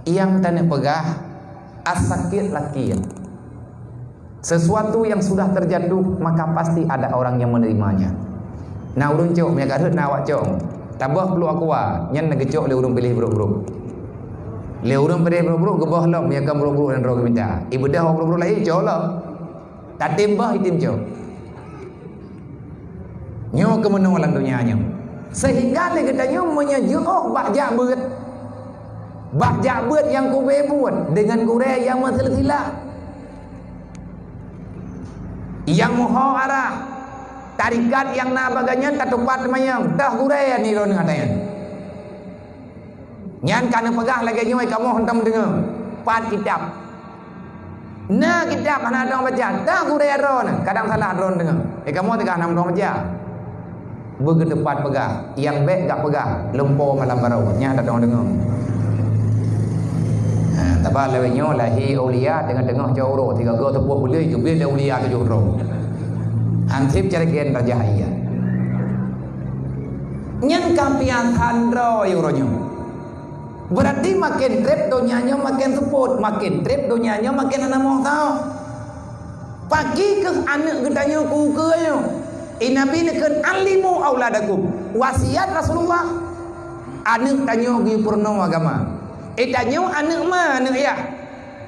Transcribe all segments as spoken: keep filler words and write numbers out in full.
Nyang taneuk peugah, as-sakit lakit. Sesuatu yang sudah terjatuh, maka pasti ada orang yang menerimanya. Na ureuëng cok, meunyo ka rhot na awak cok. Tabah pluek aqua, nyan na geucok lé ureuëng piléh brok-brok. Lé ureuëng piléh brok-brok, geuboh lom, meunyo ka brok-brok nyang droe geuminta. Ibeudôh brok-brok laén, cok lom. Tatem bah item cok. Nyoe keumeunyoe lam donya nyoe. Sehingga lé geutanyoe meunyoe jiôh bak jak beuet. Bak jak beuet nyang kubé buet deungon gurée nyang meusilsilah. Nyang meuho arah. Tarikat nyang na bagaih nyan tatupat manyang, tah gurée ni lôn ngadan. Nyan ka neupeugah lagée nyoe kamoe hantom deungoe. Pat kitab. Na kitab hana droe baca, tah gurée droe na, kadang salah droe deungoe. Eh, kamoe teuka hana droe baca. Beugeuteupat peugah, nyang bék gak peugah, lumpo malam baroe, nyan hana droe deungoe. Ha, taba lawét nyoe lahé aulia teungoh-teungoh cot uroe, tiga go teupoh buleuen, geubri lé aulia tujoh droe. Hansip cara gen raja iya. Nyan ka piasan droe uroe nyoe. Berarti makin treb donya nyoe makin seupôt, makin treb donya nyoe makin hana meusaho. Pakri keuh aneuëk geutanyoe keu ukeue nyoe. I Nabi neukheun, "Allimu auladakum." Wasiat Rasulullah. Aneuëk tanyoe geupeurunoe agama. I tanyoe aneuëk ma, aneuëk yah.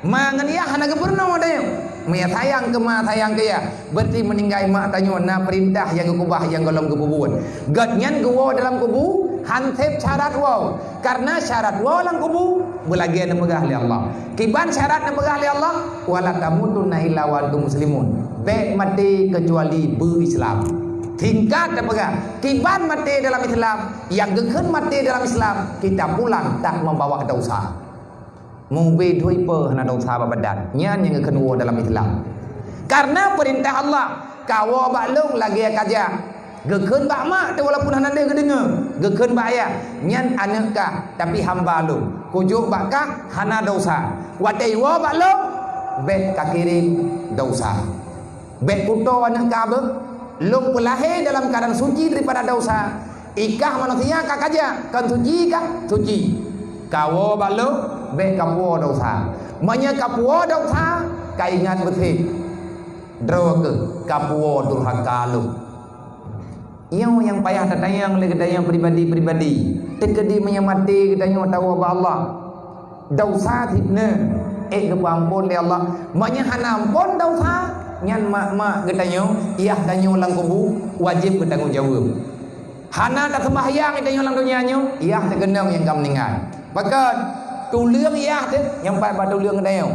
Ma ngon yah hana geupeurunoe tanyoe. Meunyo sayang keu ma, sayang keu yah, berarti meuninggai mak tanyoe na peurintah nyang geukeubah nyang gohlom geupeubuet. Gobnyan geuwoe dalam kubu, hansép syarat woe. Karena syarat woe lam kubu, beulagée neupeugah lé Allah. Kiban syarat neupeugah lé Allah, "Wala tamutunna illa wa antum muslimun." Bék maté keucuali beu-Islam. Singkat teupeugah, kiban maté dalam Islam, nyang geukheun maté dalam Islam, kita pulang tak membawa dosa. Mubé dhui peue hana dosa bak badan. Nyan nyang geukheun woe dalam Islam. Karena peurintah Allah, kawoe bak lôn lagée kajak. Geukheun bak mak teuh walaupun hana deuh geudeungoe. Geukheun bak ayah, nyan aneuëk kah, tapi hamba lôn. Kujok bak kah hana dosa. Watée iwoe bak lôn, bék kakirém dosa. Bék kuto aneuëk kah beuh, lôn peulahé dalam keuadaan suci daripada dosa. Ikah manusia ka kajak, kon suci kah? Suci. Kawoe bak lôn, bék kapuwoe dosa. Meunyo kapuwoe dosa, kaingat beusih. Droe keuh kapuwoe durhaka lôn. Nyoe nyang payah tatanyong lé geutanyoe pribadi-pribadi. Teukeudi meunyo maté geutanyoe tawoe bak Allah. Dosa sibeuneue ék geupeuamphon lé Allah. Meunyo hana amphon dosa, nyan mak-mak geutanyoe, yah tanyoe lam kubu, wajéb geutanggong jaweueb. Hana taseumbahyang geutanyoe lam donya nyoe, yah teukeunong nyang ka meuninggai. Pakon? Tuleueng yah teuh nyang pat bak tuleueng geutanyoe.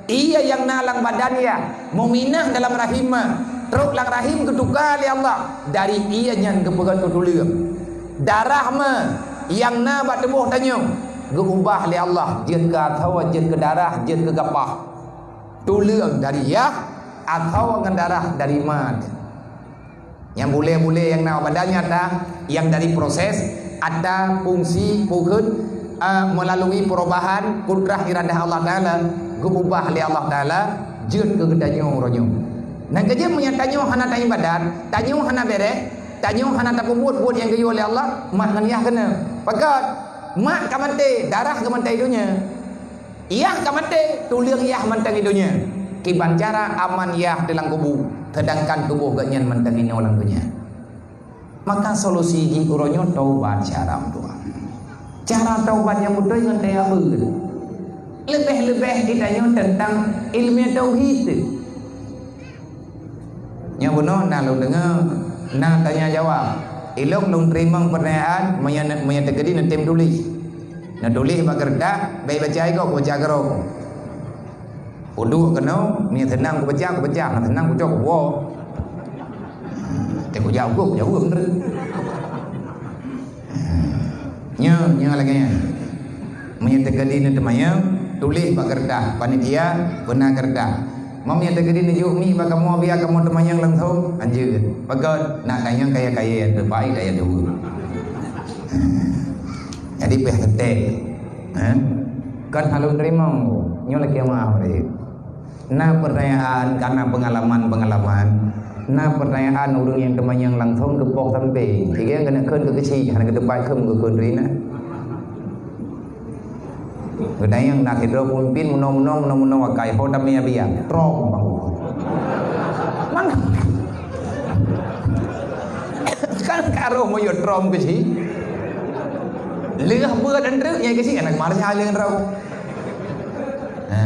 Ie nyang na lam badan yah, muminah dalam rahim ma, trok lam rahim geutuka lé Allah, dari ie nyan geupeugöt keu tuleueng. Darah ma nyang na bak tuboh tanyoe geuubah lé Allah jeuet keu asoe, jeuet keu darah, jeuet keu gapah. Tuleueng dari yah, asoe ngon darah dari ma. Nyang bulée-bulée nyang na badan nyan ata, nyang dari proses ata fungsi peukeuen, eh, melalui perubahan kudrah iradah Allah Taala, geuubah lé Allah Taala jeuet keu geutanyoe uroe nyoe. Nyang keujeuet meunyo tanyoe hana taibadat, tanyoe hana béreh, tanyoe hana tapeubuet buet nyang geuyue lé Allah, mak ngon yah keuneuk. Pakon? Mak ka maté, darah ka maté donya. Yah ka maté, tuleueng yah mantong i donya. Kiban cara aman yah di lam kubu, seudangkan tuboh geuhnyan mantong inoe lam donya. Maka solusi jih uroe nyoe taubat syara meutuah. Cara taubat nyang beutôi ngon daya beuet. Leubeh-leubeh geutanyoe teuntang ileumèe tauhid. Nyoe bunoe na lôn deungoe, na tanya jawab. Ilôn lôn teurimong peurtanyaan, meunyoe, meunyoe teukeudi neutem tuléh. Neutuléh bak keureutah, bèk baca iko, kubaca keudroe. Kuduek keunoe, meunyoe seunang kubaca, kubaca, hana seunang kucok, kuwoe. Teuh kujaweueb, kujaweueb meunurot. Nyoe, nyoe lagèe nyan. Meunyoe teukeudi neuteumanyong, tuléh bak keureutah, panitia beuna keureutah. Meunyoe teukeudi neujok mic bak kamoe, biya kamoe teumanyong langsong, hanjeuet. Pakon, nak tanyong kaya-kaya, teubaik daya dua. Jadi pih teutek. Ha? Kan hana lôn teurimong. Nyoe lakèe meu'ah, Rik. Na peurtanyaan, kana peungalaman-peungalaman. Na peurtanyaan ureueng nyang teumanyong langsong geupoh sampé. Tiga keuneuk kheun keu keuchik, hana geuteupat kheun geukheun ri na. Geutanyong na sidroe peumimpin meunoe-meunoe, meunoe-meunoe akai, ho tamé biang. Trom bang. Mana? Kan karoh moyo trom keu si. Leuh beuet antreuk nyai keu si anak marja leuh trom. Ha.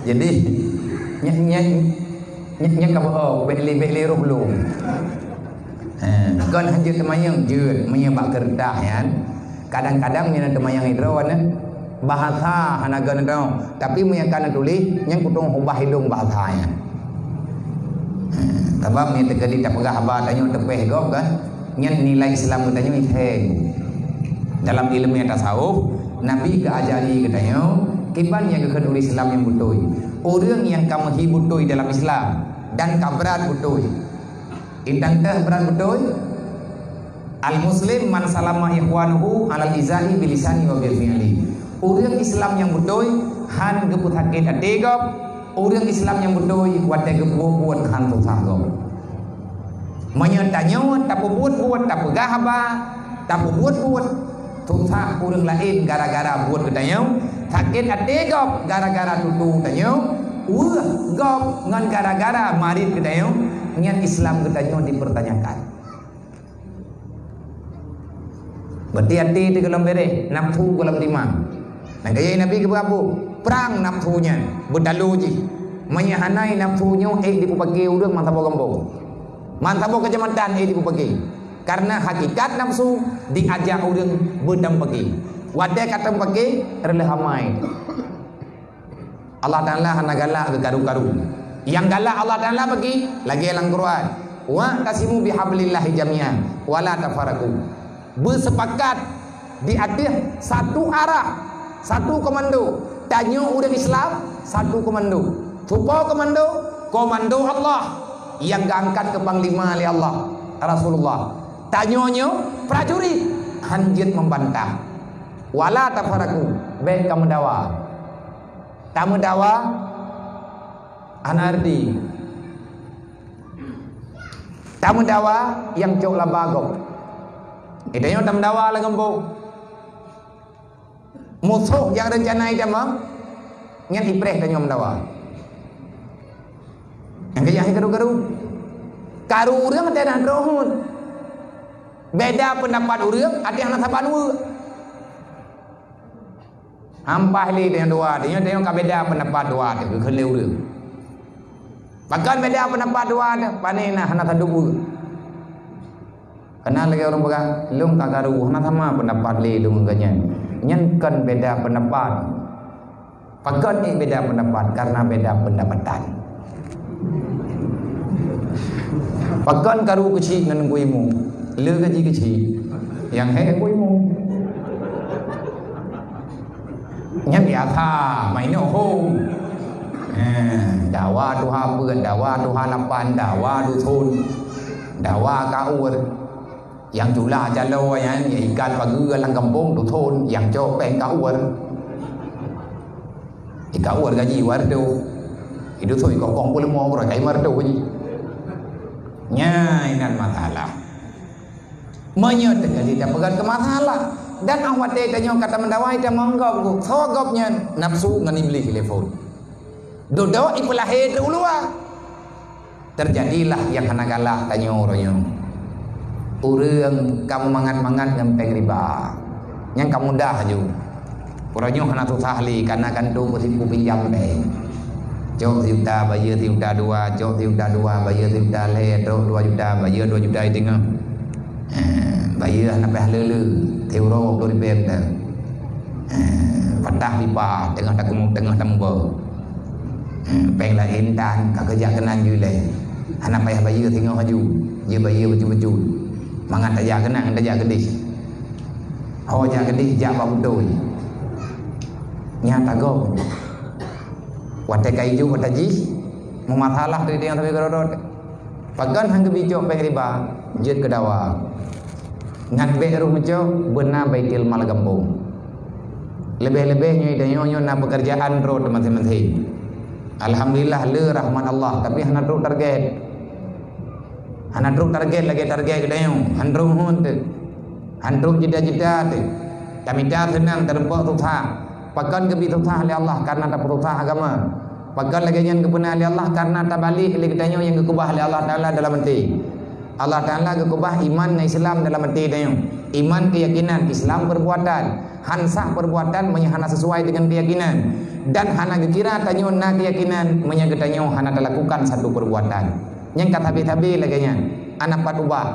Jadi, nyan, nyan, nyan, nyan ka, oh, bèk lé, bèk lé roh lôn. Ha, kon hanjeuet teumanyong, jeuet, meunyoe bak keureutah nyan. Kadang-kadang meunyoe teumanyong sidroe nyan, bahasa hana kon droe. Tapi meunyoe ka neutuléh, nyan kutong ubah ilong bahasa nyan. Ha, sabab meunyoe teukeudi tapeugah haba tanyoe teupéh gob kan, nyan nilai Islam geutanyoe iseng. Dalam ileumèe tasawuf, Nabi geuajari geutanyoe kiban nyang geukheun ureueng Islam nyang beutôi. Ureueng nyang ka meuhi beutôi dalam Islam dan ka brat beutôi. Intan teuh brat beutôi. Al-muslim man salama ikhwanuhu alal izai bilisani wa bil fi'li. Ureueng Islam nyang beutôi han geupeusakét até gob. Ureueng Islam nyang beutôi watèe geubuet-buet han susah gob. Meunyoe tanyoe tapeubuet-buet, tapeugah haba, tapeubuet-buet, susah ureueng laén gara-gara buet geutanyoe, sakét até gob gara-gara tutoe tanyoe, weueh gob ngon gara-gara marit geutanyoe, nyan Islam geutanyoe dipertanyakan. Berarti até teuh gohlom bèrèh, nafsu gohlom timang. Nyang keu Nabi geupeugah, prang nafsu nyan, beutalo jih. Meunyoe hana nafsu nyoe, ék jipeupaké ureueng ban saboh gampông. Ban saboh keucamatan ék jipeupaké. Karena hakikat nafsu diajak ureueng beutam paké. Watèe ka tam paké, reuloh amai. Allah Taala hana galak keu karu-karu. Nyang galak Allah Taala bagi, lagèe lam Quran, "Wa'tasimu bihablillahi jami'an, wa la tafarraqu." Beusepakat di ateueh satu arah, satu komando. Tanyoe ureueng Islam, satu komando. Soe po komando? Komando Allah nyang geuangkat keu panglima lé Allah, Rasulullah. Tanyoe nyoe prajurit, han jeuet membantah. Wa la tafarraqu, bèk kameudawa. Tameudawa hana arti. Tameudawa nyang cok laba gob. Geutanyoe tameudawa lam gampông. Musoh nyang reuncana itamong, nyan ipreh tanyoe meudawa. Nyang keu karu-karu. Karu ureueng até na droe hon. Beda peundapat ureueng até hana saban weuek. Hampah lé tanyoe dua, tanyoe, tanyoe ka beda peundapat dua teuh keu lé ureueng. Pakon beda peundapat dua teuh, pane na hana saduek. Kana lagèe ureueng peugah, "Lôn ka karu, hana sama peundapat lé lôn ngon gobnyan." Nyan kon beda peundapat. Pakon ék beda peundapat? Karena beda pendapatan. Pakon karu keuchik ngon Teungku Imum? Le gaji keuchik. Nyang hék Teungku Imum. Nyan biasa, main ho. Eh, dawa tuha peuet, dawa tuha lapan, dawa dusun, dawa kaur. Nyang cula calo nyan, nyang ikat pageue lam gampông dusun, nyang cok péng kaur. Ikaur gaji wardo. Idusun ikokong peuleumô uroe kai wardo gaji. Nyan inan masalah. Meunyoe teukeudi tapeugah keu masalah, dan 'oh watèe tanyoe ka tameudawa, tamong gob, soe gob nyan? Nafsu ngon Iblih lé phon. Dudoe ipeulahé di luwa. Teujadilah nyang hana galak tanyoe uroe nyoe. Ureueng ka meumangat-mangat ngon péng riba. Nyang ka mudah laju. Uroe nyoe hana susah lé, kana kantô peusipu pinjam péng. Cok sijuta, bayeue sijuta dua, cok sijuta dua, bayeue sijuta lhèe, trok dua juta, bayeue dua juta di teungoh. Eh, bayeue hana payah le-le, siuroe dua ploh ribèe mantong. Eh, patah pipa, teungoh takeumuk, teungoh tamuba. Eh, péng laén tan, ka keujak keunan ju ilèe. Hana payah bayeue singoh laju, jibayeue bacut-bacut. Mangat tajak keunan, tajak keudeh. Ho jak keudeh, jak bak beutôi. Nyan tagob. Watèe ka ijok ata jih, meumasalah teuh nyang sabe keudroe-droe. Pakon han geubi cok péng riba, jeuet keu dawa. Ngat bèk rôh meucok, beuna baitul mal gampông. Leubeh-leubeh nyoe tanyoe nyoe na peukeurjaan droe teuh maséng-maséng. Alhamdulillah, le rahmat Allah, tapi hana trok target. Hana trok target lagèe target geutanyoe, han trok hon teuh. Han trok cita-cita teuh. Tamita seunang, tarumpok susah. Pakon geubri susah lé Allah? Karena tapeususah agama. Pakon lagée nyan geupeuna lé Allah? Karena tabalek lé geutanyoe nyang geukeubah lé Allah Taala dalam até. Allah Taala geukeubah iman ngon Islam dalam até tanyoe. Iman keuyakinan, Islam perbuatan. Han sah perbuatan meunyoe hana sesuai dengan keuyakinan. Dan hana geukira tanyoe na keuyakinan meunyoe geutanyoe hana talakukan satu perbuatan. Nyang ka sabe-sabe lagée nyan, hana pat ubah.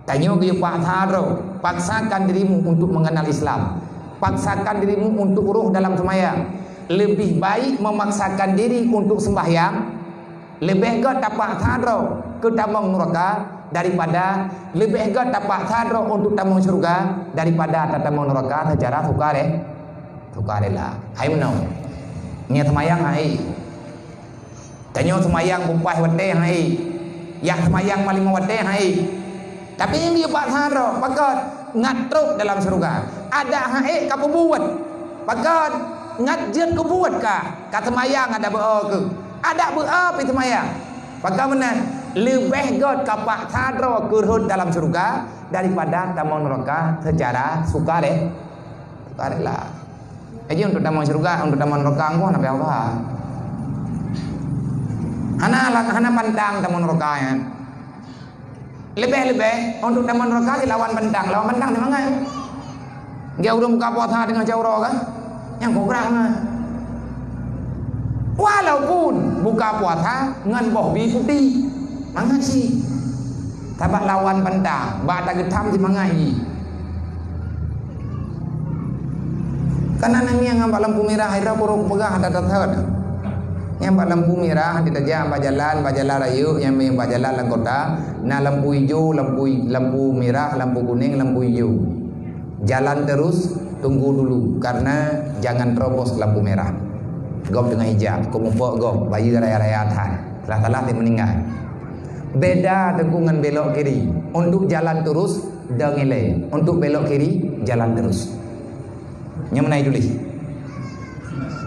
Tanyoe geuyue paksa droe, paksakan dirimu untuk mengenal Islam. Paksakan dirimu untuk roh dalam seumayang. Leubeh baik memaksakan diri untuk sembahyang, leubeh gét tapaksa droe keu tamong nuraka daripada, leubeh gét tapaksa droe untuk tamong syeuruga daripada tatamong nuraka secara sukarela. Sukarela. Hai meunoe. Ngieng seumayang hai. Tanyoe seumayang beupaih watée hai. Yah seumayang ma limong watée hai. Tapi nyang geuyue paksa droe, pakon? Ngat trok dalam syeuruga. Adak hai ka peubuet. Pakon? Ngat jeuet keubuet ka. Ka seumayang adak beu-o keuh. Adak beu-o pih seumayang. Pakon meunan? Leubeh gét ka paksa droe keu rhot dalam syeuruga daripada tamong nuraka secara sukarela. Sukarela. Jadi untuk tamong syeuruga, untuk tamong nuraka, engkoh na payah usaha. Hana, hana pantang tamong nuraka nyan. Leubeh-leubeh untuk tamong nuraka dilawan pantang, lawan pantang di mangat. Geu ureuëng buka puasa teungoh cot uroe kan? Nyang kurang na. Walaupun buka puasa ngon boh bi putéh, mangat cit. Sabab lawan pantang, bak tageutam simangat jih. Kana na ngieng bak lampu mirah, hai droe purok peugah that-that. Nyang bak lampu mirah, di tajak bak jalan, bak jalan rayeuk, nyang bak jalan lam kota, na lampu ijo, lampu, lampu mirah, lampu kuning, lampu ijo. Jalan terus, tunggu dulu, karena jangan terobos lampu merah. Gob teungoh ijak, keu muphom gob, bayeue raya-raya that. Salah-salah teuk meuninggai. Beda teungku ngon belok kiri. Untuk jalan terus, dong ilée. Untuk belok kiri, jalan terus. Nyoe meunan tuléh.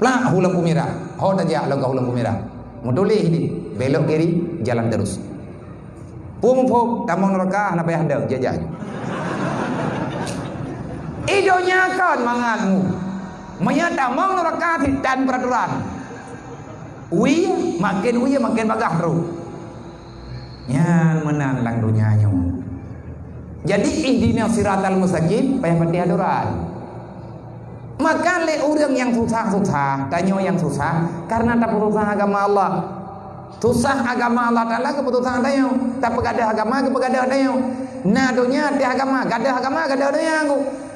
Plak, hu lampu merah. Ho tajak lom ka hu lampu merah. Meutuléh di, belok kiri, jalan terus. Phom-phom, tamong nuraka, hana payah dong, jajak. I donya kon mangat mu. Meunyoe tamong nuraka, sit tan peuraturan. Wie, makin wie, makin bagah trok. Nyan meunan lam donya nyoe. Jadi, ihdinas siratal mustaqim, payah patéh aturan. Maka lé ureuëng nyang susah-susah, tanyoe nyang susah, karena tapeususah agama Allah. Susah agama Allah Taala geupeususah tanyoe, tapeugadôh agama geupeugadôh tanyoe. Na donya teuh agama, gadôh agama, gadôh donya.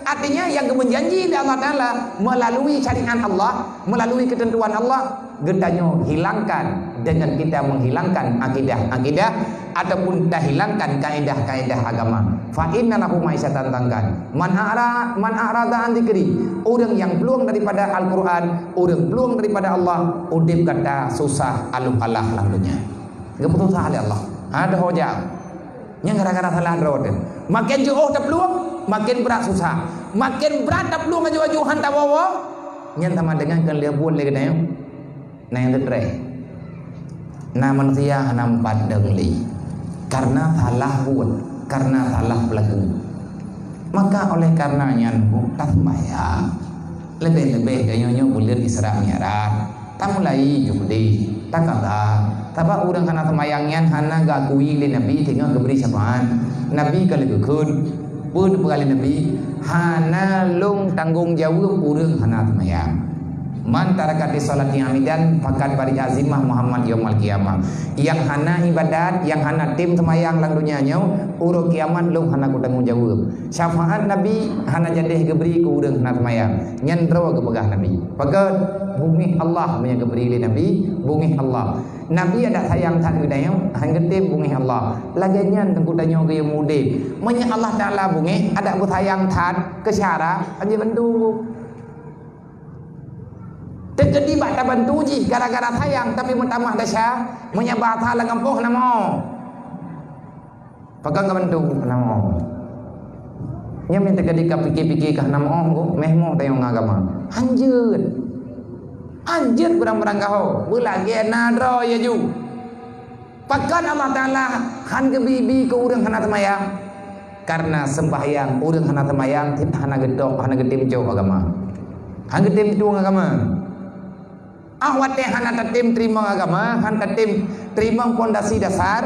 Artinya, nyang geumeujanji lé Allah Taala melalui syariat Allah, melalui keuteuntuan Allah, geutanyoe hilangkan dengan kita menghilangkan akidah-akidah ataupun tahilangkan kaedah-kaedah agama. Fa inna lahu ma'isyatan dhanka. Man a'ra-, man a'rada an dzikri, ureuëng nyang plueng daripada Al-Qur'an, ureuëng plueng daripada Allah, udeb gata susah aluh alah lam donya. Geupeususah lé Allah. Ha, deuh ho jak. Nyang gara-gara salah droe teuh. Makin jiôh taplueng, makin brat susah. Makin brat taplueng aju-aju han tawoe-woe, nyan sama dengan keu lheueh buet lé geutanyoe. Na nyang teutreh. Na manusia hana meupat dong lé. Karena salah buet, karena salah pelaku. Maka oleh karena nyan, taseumayang. Leubeh-leubeh tanyoe nyoe buleuen Isra Mi'raj. Tamulai jukde, takada. Sabab ureuëng hana seumayang nyan hana geuakui lé Nabi teungoh geubri syafaat. Nabi ka lheueh geukheun, peue neupeugah lé Nabi, "Hana lôn tanggong jaweueb ureuëng hana seumayang. Man taraka sholati amidan faqad bari'a zimmah Muhammad yaumal qiyamah." Nyang hana ibadat, nyang hana tem seumayang lam donya nyoe, uroe kiamat lôn hana kutanggong jaweueb. Syafaat Nabi hana jadeh geubri keu ureuëng hana seumayang. Nyan droe geupeugah Nabi. Pakon? Beungéh Allah meunyoe geubri lé Nabi, beungéh Allah. Nabi adak sayang that keu geutanyoe, han geutem beungéh Allah. Lagée nyan teungku tanyoe geuyue mudeb. Meunyoe Allah Taala beungéh, adak beusayang that keu syara, aja bantu. Teukeudi bak tabantu jih gara-gara sayang, tapi meutamah desya, meunyoe bahasa lam gampông hana mo. Pakon ka bantu? Hana mo. Nyan meuteukadi ka pike-pike ka hana mo, méh mo tayong agama. Hanjeuet. Hanjeuet barang-barang gaho. Beulagée na droe ya ju. Pakon Allah Taala han geubi-bi keu ureuëng hana seumayang? Karena sembahyang ureuëng hana seumayang, hana geutok, hana geutem cok agama. Han geutem tueng agama. Ah, watée hana tatem teurimong agama, han tatem teurimong pondasi dasar,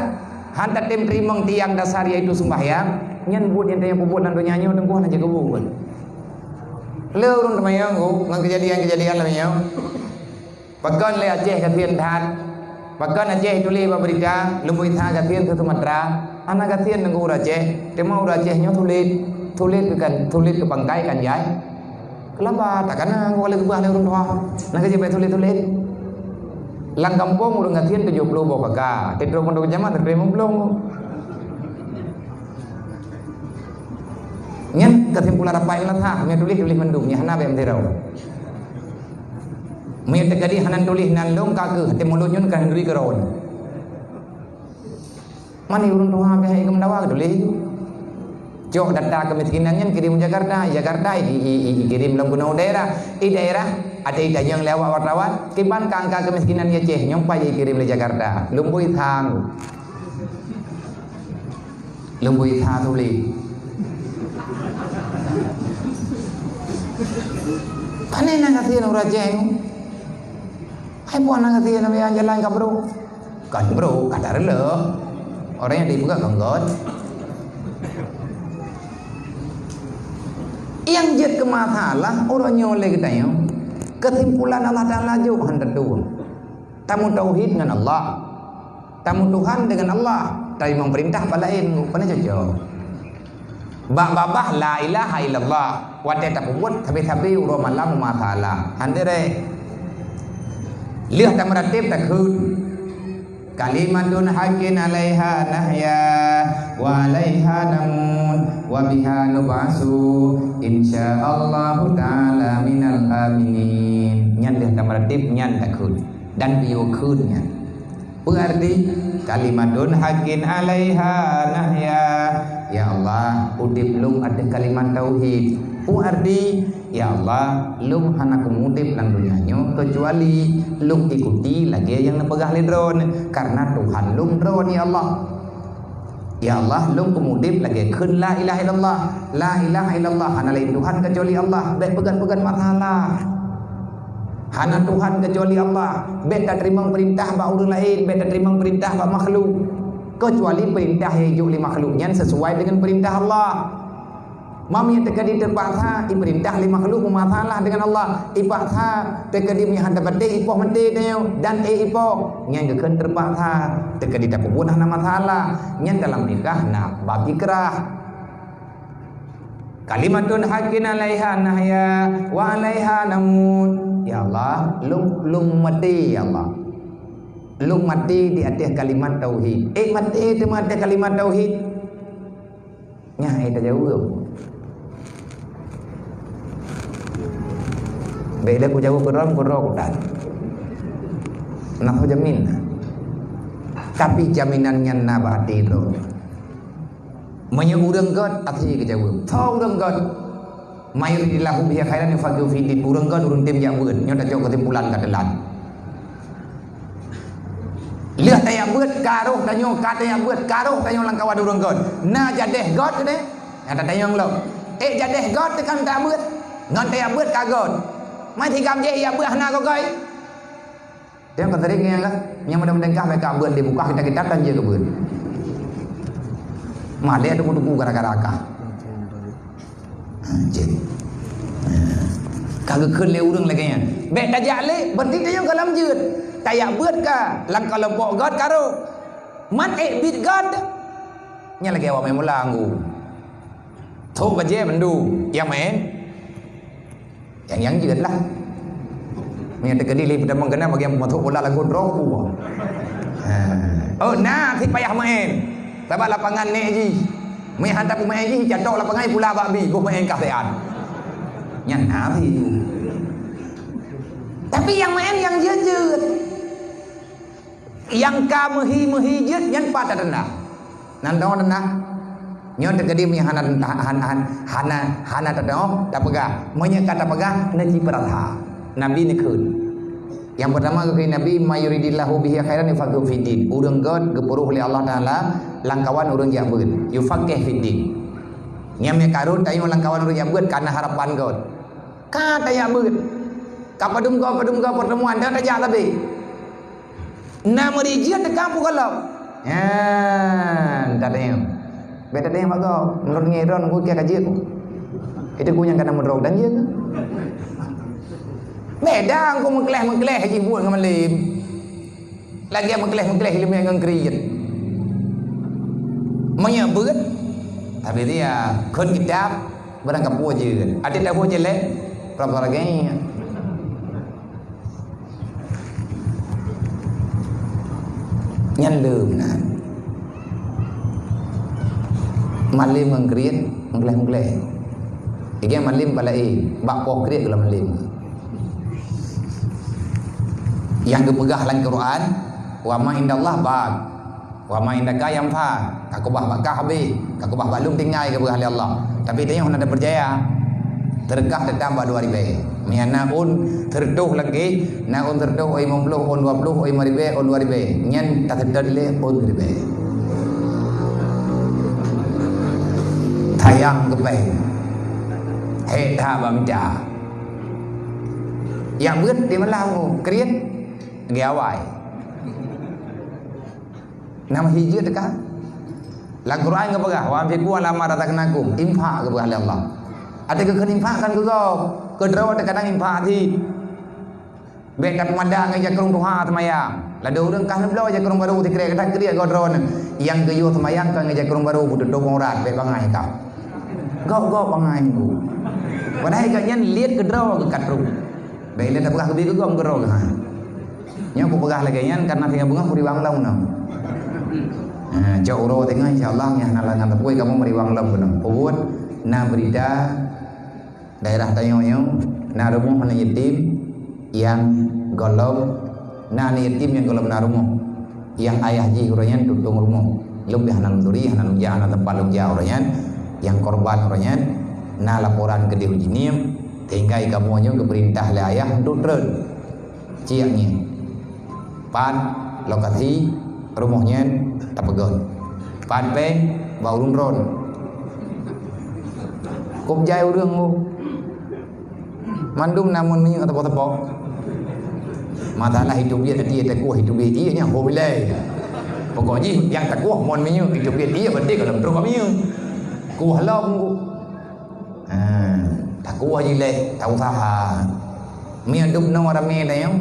han tatem teurimong tiang dasar, yaitu sumbahyang, nyan buet nyang tanyoe peubuet lam donya nyoe teungku hana jeuet keu buet. Le ureuëng teumanyong ngon keujadian-keujadian lam nyoe. Pakon lé Aceh gasien that? Pakon Aceh tuléh bak beurita, lumboi that gasien keu Sumatera? Hana gasien ngon ureuëng Aceh, teuma ureuëng Aceh nyoe sulet, sulet keu kan, sulet keu pangkai kan jai. Keulaba takana ngon lé keubah lé ureuëng tuha. Na keuh jeuet bak tuléh-tuléh. Lam gampông ureuëng gasien tujoh ploh boh kaka, teutrok pondok jameun teutrok limong ploh. Nyan keusimpulan rapat meunasah, meunyoe tuléh-tuléh mandum, nyan hana bèk meusidroe. Meunyoe teukeudi hana tuléh nan lôn ka keuh, até mulod nyoe ka hinduri keudroe. Mani ureuëng tuha pih hai keu meudawa tuléh. Cok data keumiskinan nyan kirim u Jakarta, Jakarta i, i, i, i kirim lam keunoe daerah. I daerah ada itanyong lé awak wartawan, kiban ka angka keumiskinan di Aceh, nyoe pat i kirim lé Jakarta. Lumboi thang. Lumboi thang tuléh. Pane na gasien ureuëng Aceh. Hai buah na gasien jalan ka bro. Kon brok, ka tareuloh. Orang nyang dipeugah kon göt. Nyang jeuet keu masalah uroe nyoe lé geutanyoe, keusimpulan Allah Taala jok han tatueng. Tameu tauhid ngon Allah. Tameu Tuhan deungon Allah. Teurimong peurintah bak laén, rupanya cocok. Bak babah la ilaha illallah, watée tapeubuet sabe-sabe uroe malam meumasalah. Hana ré. Lheueh tameuratéb takheun. Kalimatun haqqin alaiha nahya wa alaiha namut wa biha nub'asu insyaallahu ta'ala minal aminin. Nyan lheueh tameuratéb nyan takheun dan yue kheun nyan. Peue arti kalimatun haqqin alaiha nahya? Ya Allah, udeb lôn ateueh kalimat tauhid. Peue arti, ya Allah, lôn hana kumeudeb lam donya nyoe keucuali lôn ikuti lagée nyang neupeugah lé Droe, kareuna Tuhan lôn Droe, ya Allah. Ya Allah, lôn kumeudeb lagée kheun la ilaha illallah. La ilaha illallah, hana laén Tuhan keucuali Allah. Bék peugét-peugét masalah. Hana Tuhan keucuali Allah. Bék tateurimong peurintah bak ureuëng laén, bék tateurimong peurintah bak makhluk. Keucuali peurintah nyang jijok lé makhluk nyan sisuai deungon peurintah Allah. Meunyoe teukeudi teupaksa ipeurintah lé makhluk meumasalah deungon Allah, ipaksa teukeudi meunyoe han tapatéh ipoh maté tanyoe dan ék ipoh, nyan geukheun teupaksa. Teukeudi tapeubuet hana masalah, nyan dalam nikah na bab ikrah. Kalimatun haqqin alaiha nahya wa alaiha namut. Ya Allah, lôn, lôn maté, ya Allah. Lôn maté di ateueh kalimat tauhid. Ék maté teuma ateueh kalimat tauhid. Nyan hai tajaweueb. Bék lé kujaweueb keudroe, keudroe kudan. Nah, jamin. Tapi jaminan nyan na bak até droe. Meunyoe ureuëng göt, até geujaweueb. Tho ureuëng göt. May yuridillahu bihi khairan yufaqihu fiddin. Ureuëng göt ureuëng tem jak beuet. Nyoe tacok keusimpulan ka teulat. Lheueh tajak beuet ka roh tanyoe, ka tajak beuet ka roh tanyoe lam kawan ureuëng göt. Na jadéh göt keudéh? Nyang tatanyong lom. Ék jadéh göt teuka tajak beuet? Ngon tajak beuet ka göt. Mai tigam jih jak beuet hana gogoi. Nyang ka sering nyang ka, nyang mudah-mudahan kah mereka beuet di bukah kita-kita kan je ke beuet. Malée tuku-tuku gara-gara kah. Jeuet. Ka geukheun lé ureuëng lagée nyan. Bék tajak lé, berarti tanyoe gohlom jeuet. Tajak beuet ka, lam keulompok göt ka rhot. Man ék biet göt. Nyan lagée awak main bola anggu. Thok bajée mandum, nyang main. Nyang, nyang jeuet lah. Meunyoe teukeudi lé peutamong keunan bagian peumasok bola lagoe droe ku. Ha. Oh, na sit payah main. Sabab lapangan nèk jih. Meuhan tapeumaén jih, jatok lapangan pula bak bi, boh maén kah siat. Nyan na sit. Tapi nyang maén nyang jeuet-jeuet. Nyang ka meuhi-meuhi jeuet nyan pat tateunak. Nan dong teunak. Nyoe teukeudi meunyoe hana, hana, hana, hana, hana teudoh, tapeugah. Meunyoe ka tapeugah, neuji peurasa. Nabi neukheun. Nyang peurtama geukheun Nabi, "May yuridillahu bihi khairan yufaqihu fiddin." Ureuëng göt geupeuruh lé Allah Taala lam kawan ureuëng jak beuet. Yufaqqih fiddin. Nyan meukarun tayue lam kawan ureuëng jak beuet kana harapan göt. Ka tajak beuet. Ka padum goe, padum goe pertemuan, dah tajak sabe. Na meurijeuet teuka peukalon. Nyan, tadeng. Bèk tadeng bak gob. Meunurot ngieng droeneuh, ka jeuet. Itu ku nyang kana meudroe dan jeuet. Beda ku meukleh-meukleh jibuet ngon malem. Lagèe meukleh-meukleh ileumèe ngon kriet. Meunyoe beuet, tapi dia khot kitab, barang kapeue jeuet. Até tahu jelek, rab lagèe nyan. Nyan le meunan. Malem ngon kriet, meukleh-meukleh. Lagèe malem pala, eh, bak poh kriet geulah malem. Nyang geupeugah lam Quran, "Wa ma indallah baq, wa ma indaka yanfad." Ka keubah bak kah habéh, ka keubah bak lôn tinggai, geupeugah lé Allah. Tapi tanyoe hana tapeucaya. Teureukah teutap bak dua ribèe. Meunyoe na ôn seureutôh lagèe, na ôn seureutôh, ôn limong ploh, ôn dua ploh, ôn limong ribèe, ôn dua ribèe. Nyan taseutôt lé ôn ribèe. Sayang keu péng. Hék that bak mita. Nyang beuet di malam tu, kriet, lagèe awai. Nam hijeuet teuka. Lam Quran geupeugah, "Wa anfiqu ala ma razaqnakum." Infak geupeugah lé Allah. Até keu infak kan geugob. Keudroe teukadang infak cit. Bèk that meumada ngon jakrong tuha seumayang. Ladôm ureueng kah neubloe jakrong barô sikrek, that kriet gob droeneuh. Nyang geuyue seumayang ka ngon jakrong barô, beututôp aurat, bèk bangai ka. Gob-gob bangai nyoe. Padahai gobnyan liet keudroe geukat ruh. Bèk lé tapeugah keubiet keu gob keudroe geuh. Nyoe kupeugah lagèe nyan karena singoh beungoh kuriwang lom nyoe. Ha, cok uroe teungoh, insya Allah, nyan hana lagèe tapui kamoe meuriwang lom keunoe. Peue buet, na beurita daerah tanyoe nyoe, na rumoh aneuk yatim nyang gohlom, na aneuk yatim nyang gohlom na rumoh. Nyang ayah jih uroe nyan tutong rumoh. Lôn pih hana lôn turi, hana lôn jak, hana teumpat lôn jak uroe nyan. Nyang korban uroe nyan, na laporan keudéh u Jeunieb, sehingga kamoe nyoe geupeurintah lé ayah untuk treun. Ciek ngieng. Pat lokasi rumoh nyan tapeugöt. Pat péng bak ureueng droen. Kôb jai ureueng tu. Mandum na mon minyeuk teupok-teupok. Masalah itu biet, dia takuah itu biet, iya nyan ho bilai. Pokok jih nyang takuah mon minyeuk itu biet, iya berarti gohlom trok minyeuk. Kuah lom. Ha, takuah jileh, tausaha. Meunyoe dub noe ramé tanyoe,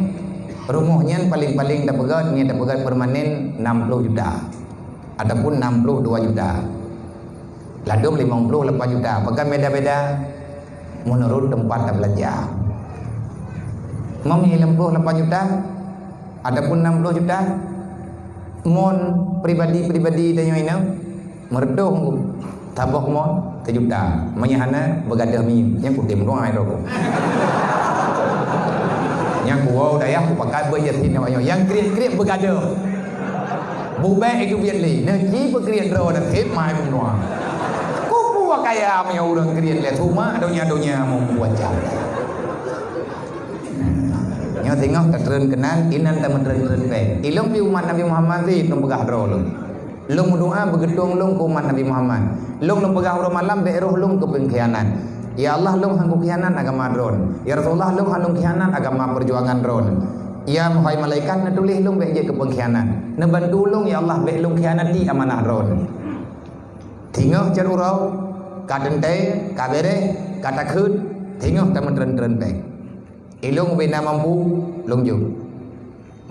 rumoh nyan paleng-paleng tapeugöt, nyan tapeugöt permanen enam puluh juta ataupun enam puluh dua juta. Ladôm limong puluh lapan juta. Pakon beda-beda? Meunurot teumpat tabeulanja. Meunyoe limong puluh lapan juta ataupun enam puluh juta, mon pribadi-pribadi tanyoe inong, Meureutoh saboh mon teujuta. Meunyoe hana, beugadoh minyeuk. Nyan kutem doa droe. Nyan kuwoe dayah kupakat beuet yatim awak nyoe. Nyang kriet-kriet beugadoh. Bubek itu biet lé. Neuci peukriet droe naseb mai meunyoe. Kupu kaya meunyoe ureueng kriet lé. Cuma donya-donya membuat jalan. Nyoe singoh tatreun keunan, inan tameutreun-treun péng. Ilôn pih umat Nabi Muhammad sih, lôn peugah droe lôn. Lôn meudoa beugeutong lôn keu umat Nabi Muhammad. Lôn, lôn peugah uroe malam, bèk roh lôn keu peungkhianat. Ya Allah, lôn han kukhianat agama Droen. Ya Rasulullah, lôn han lôn khianat agama peujuangan Droen. Ya, hai malaikat, neutuléh lôn bèk jeuet keu peungkhianat. Neubantu lôn, ya Allah, bèk lôn khianati amanah Droen. Singoh cot uroe, ka teuntèe, ka bèrèh, ka takheun, singoh tameutreun-treun péng. Ilôn ubé na mampu, lôn jok.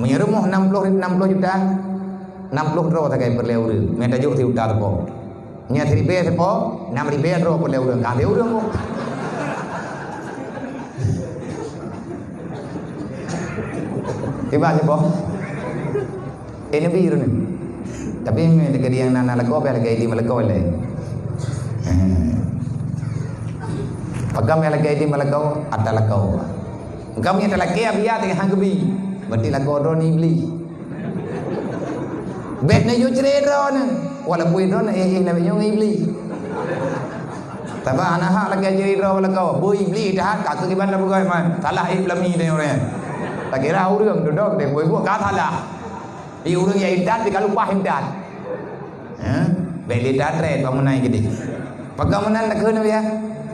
Meunyoe rumoh nam ploh, nam ploh juta, nam ploh droe sagai peureulèe ureueng. Meunyoe tajok sijuta sapo. Meunyoe siribèe sapo, nam ribèe droe peureulèe ureueng. Ka lhèe ureueng kok. Tiba sapo. Eh, neubi ureueng. Tapi meunyoe lagèe nyang na, na lakoe, payah lagèe di meulakoe lé. Eh. Pakon payah lagèe di meulakoe, ata lakoe. Engkau meunyoe talakèe biya teuka han geubi. Berarti lakoe droeneuh Iblih. Bèk neuyue cre droeneuh. Walaupun droeneuh éh-éh nabèe nyoe ngon Iblih. Sabab hana hak lakèe cre droe lakoe. Beu Iblih that ka keu kiban lam peugöt man. Salah Iblami deh ureueng. Takira ureueng dudok deh beu ka salah. Di ureueng nyang intat, di ka lupah intat. Ha? Bèk lé that trép bak meunan keudéh. Pakon meunan takheun ya?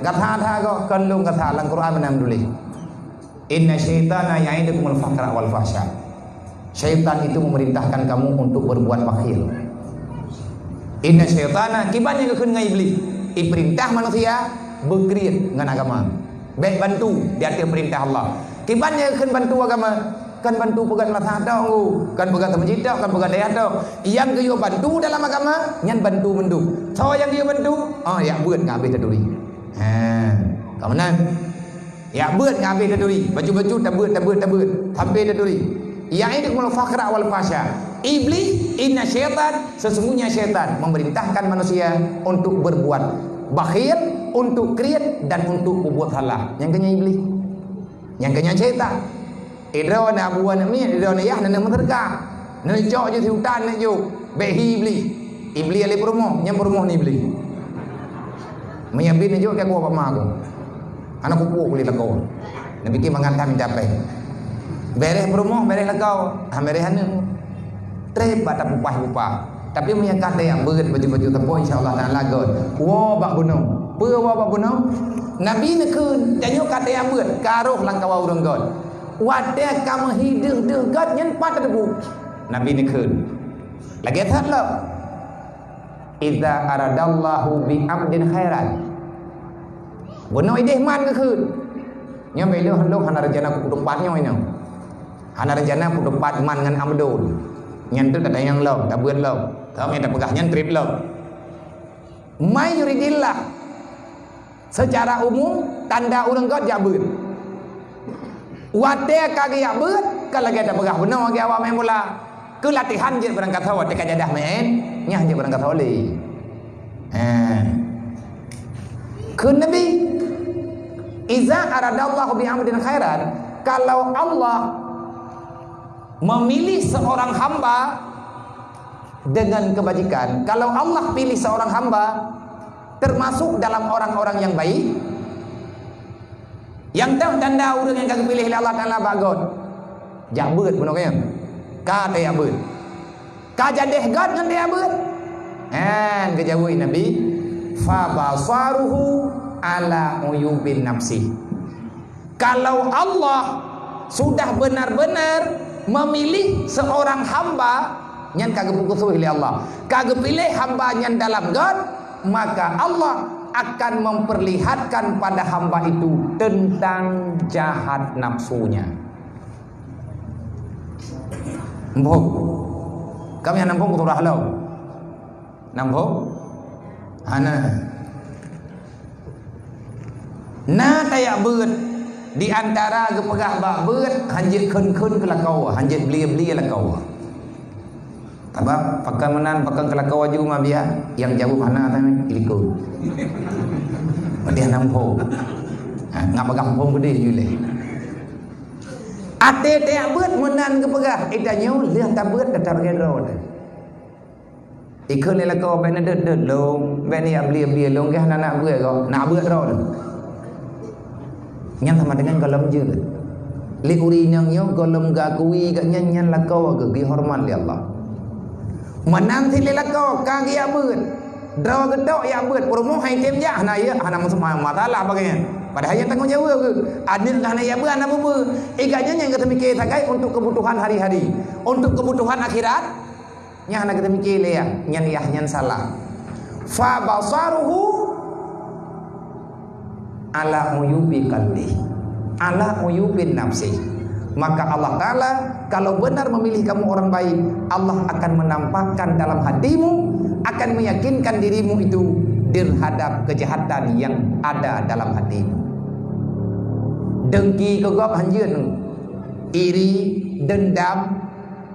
Gata that kok kon lôn gata lam Quran meunan tuléh. "Inna syaitana ya'idukumul faqra wal fahsya." Syaitan itu memerintahkan kamu untuk berbuat bakhil. "Inna syaitana," kiban nyang geukheun ngon Iblih, ipeurintah manusia beukriet ngon agama. Bèk bantu di ateueh peurintah Allah. Kiban nyang geukheun bantu agama, kan bantu peugöt madrasah tok, kan peugöt meuseujid tok, kan peugöt dayah tok. Nyang geuyue bantu dalam agama, nyan bantu mandum. Soe nyang geuyue bantu? Oh, jak beuet ngon abéh taturi. Ha, ka meunan. Jak beuet ngon abéh taturi. Bacut-bacut tabeuet, tabeuet, tabeuet. Sampai taturi. Ya'idukumul faqra wal fahsya. Iblih, inna syaitan, sesungguhnya syaitan memerintahkan manusia untuk berbuat bakhil, untuk kriet, dan untuk berbuat salah. Nyang keu nyan Iblih. Nyang keu nyan syaitan. Idroe na abu aneuk miet, idroe na yah, na aneuk meuseudeukah. Na cok jih siutan na jok. Bèk hi Iblih. Iblih lé peurumoh, nyang peurumoh ni Iblih. Meunyo bin na jok, ka kuwoe bak ma ku. Hana kupuwoe kulét lakoe. Na pike mangat that mita péng. Bèrèh peurumoh, bèrèh lakoe. Ha, bèrèh aneuk. Trép bak tapupah-pupah. Tapi meunyo ka teuyak beuet baju-baju teupok, insya Allah taala göt. Woe bak bunoe. Peue woe bak bunoe? Nabi neukheun, tanyoe ka teuyak beuet, ka rôh lam kawan ureueng göt. Watèe ka meuhi deuh-deuh göt nyan pat tateupeue. Nabi neukheun. Lagèe that lom. "Idza aradallahu bi abdin khairan." Bunoe idéh man geukheun. Nyan bèk lôn, lôn hana rencana kupeuteupat nyoe inoe. Hana rencana kupeuteupat man ngon abdun. Nyan teuk tatanyong lom, tabeuet lom. Ka meunan tapeugah nyan trép lom. May yuridillah. Seucara umum, tanda ureueng göt jak beuet. Watèe ka geujak beuet, ka lagèe tapeugah bunoe lagèe awak main bola. Keu latihan jeuet barangkasoe, watèe ka jadah main, nyan jeuet barangkasoe lé. Ha. Kheun Nabi, "Iza aradallahu bi abdin khairan," kalau Allah memilih seorang hamba dengan kebajikan, kalau Allah pilih seorang hamba, termasuk dalam orang-orang yang baik, nyang tam tanda ureueng nyang ka geupiléh lé Allah Taala bak göt. Jak beuet bunoe nyan. Ka teuyak beuet. Ka jadeh göt ngon teuyak beuet. Nyan geujaweueb Nabi, "Fa basaruhu ala uyubin nafsi." Kalau Allah sudah benar-benar memilih seorang hamba, nyan ka geupeukeusui lé Allah, ka geupiléh hamba nyan dalam göt, maka Allah akan memperlihatkan pada hamba itu tentang jahat nafsunya. Muphom? Kamoe nyang muphom keu surah lom. Muphom? Hana. Na teuyak beuet, di antara geupeugah bak beuet, hanjeuet kheun-kheun keu lakoe, hanjeuet blie-blie lakoe. Sabab pakon meunan, pakon keu lakoe aju ma biya, nyang jaweueb hana tan likot. Padahai hana muphom. Ha, ngat peugah muphom keudeh ju lé. Até teuyak beuet meunan geupeugah, eh, tanyoe lheueh tabeuet dah tabeuet droe teuh. Ikheun lé lakoe, "Bèk neudeuet-deuet lôn, bèk neujak blie-blie lôn, geh hana nak beuet goe, nak beuet droe lôn." Nyan sama dengan gohlom jeuet. Lé ureueng inong nyoe gohlom geuakui gobnyan nyan lakoe geuh, geuhoreumat lé Allah. Meunan cit lé lakoe ka geujak beuet. Droe geutok jak beuet, peurumoh hai tem jak, hana yeuh, hana masalah bagi nyan. Padahai nyan tanggong jaweueb geuh. Aneuk geuh hana jak beuet, hana beuet. Eh, gobnyan nyang geuteumike sagai untuk kebutuhan hari-hari, untuk kebutuhan akhirat. Nyan hana geuteumike lé yah, nyan yah nyan salah. Fa basaruhu ala uyubi qalbi, ala uyubin nafsi. Maka Allah Taala kalau benar memilih kamu orang baik, Allah akan menampakkan dalam hatimu, akan meyakinkan dirimu itu terhadap kejahatan yang ada dalam hatimu. Dengki keu gob hanjeuet, iri, dendam,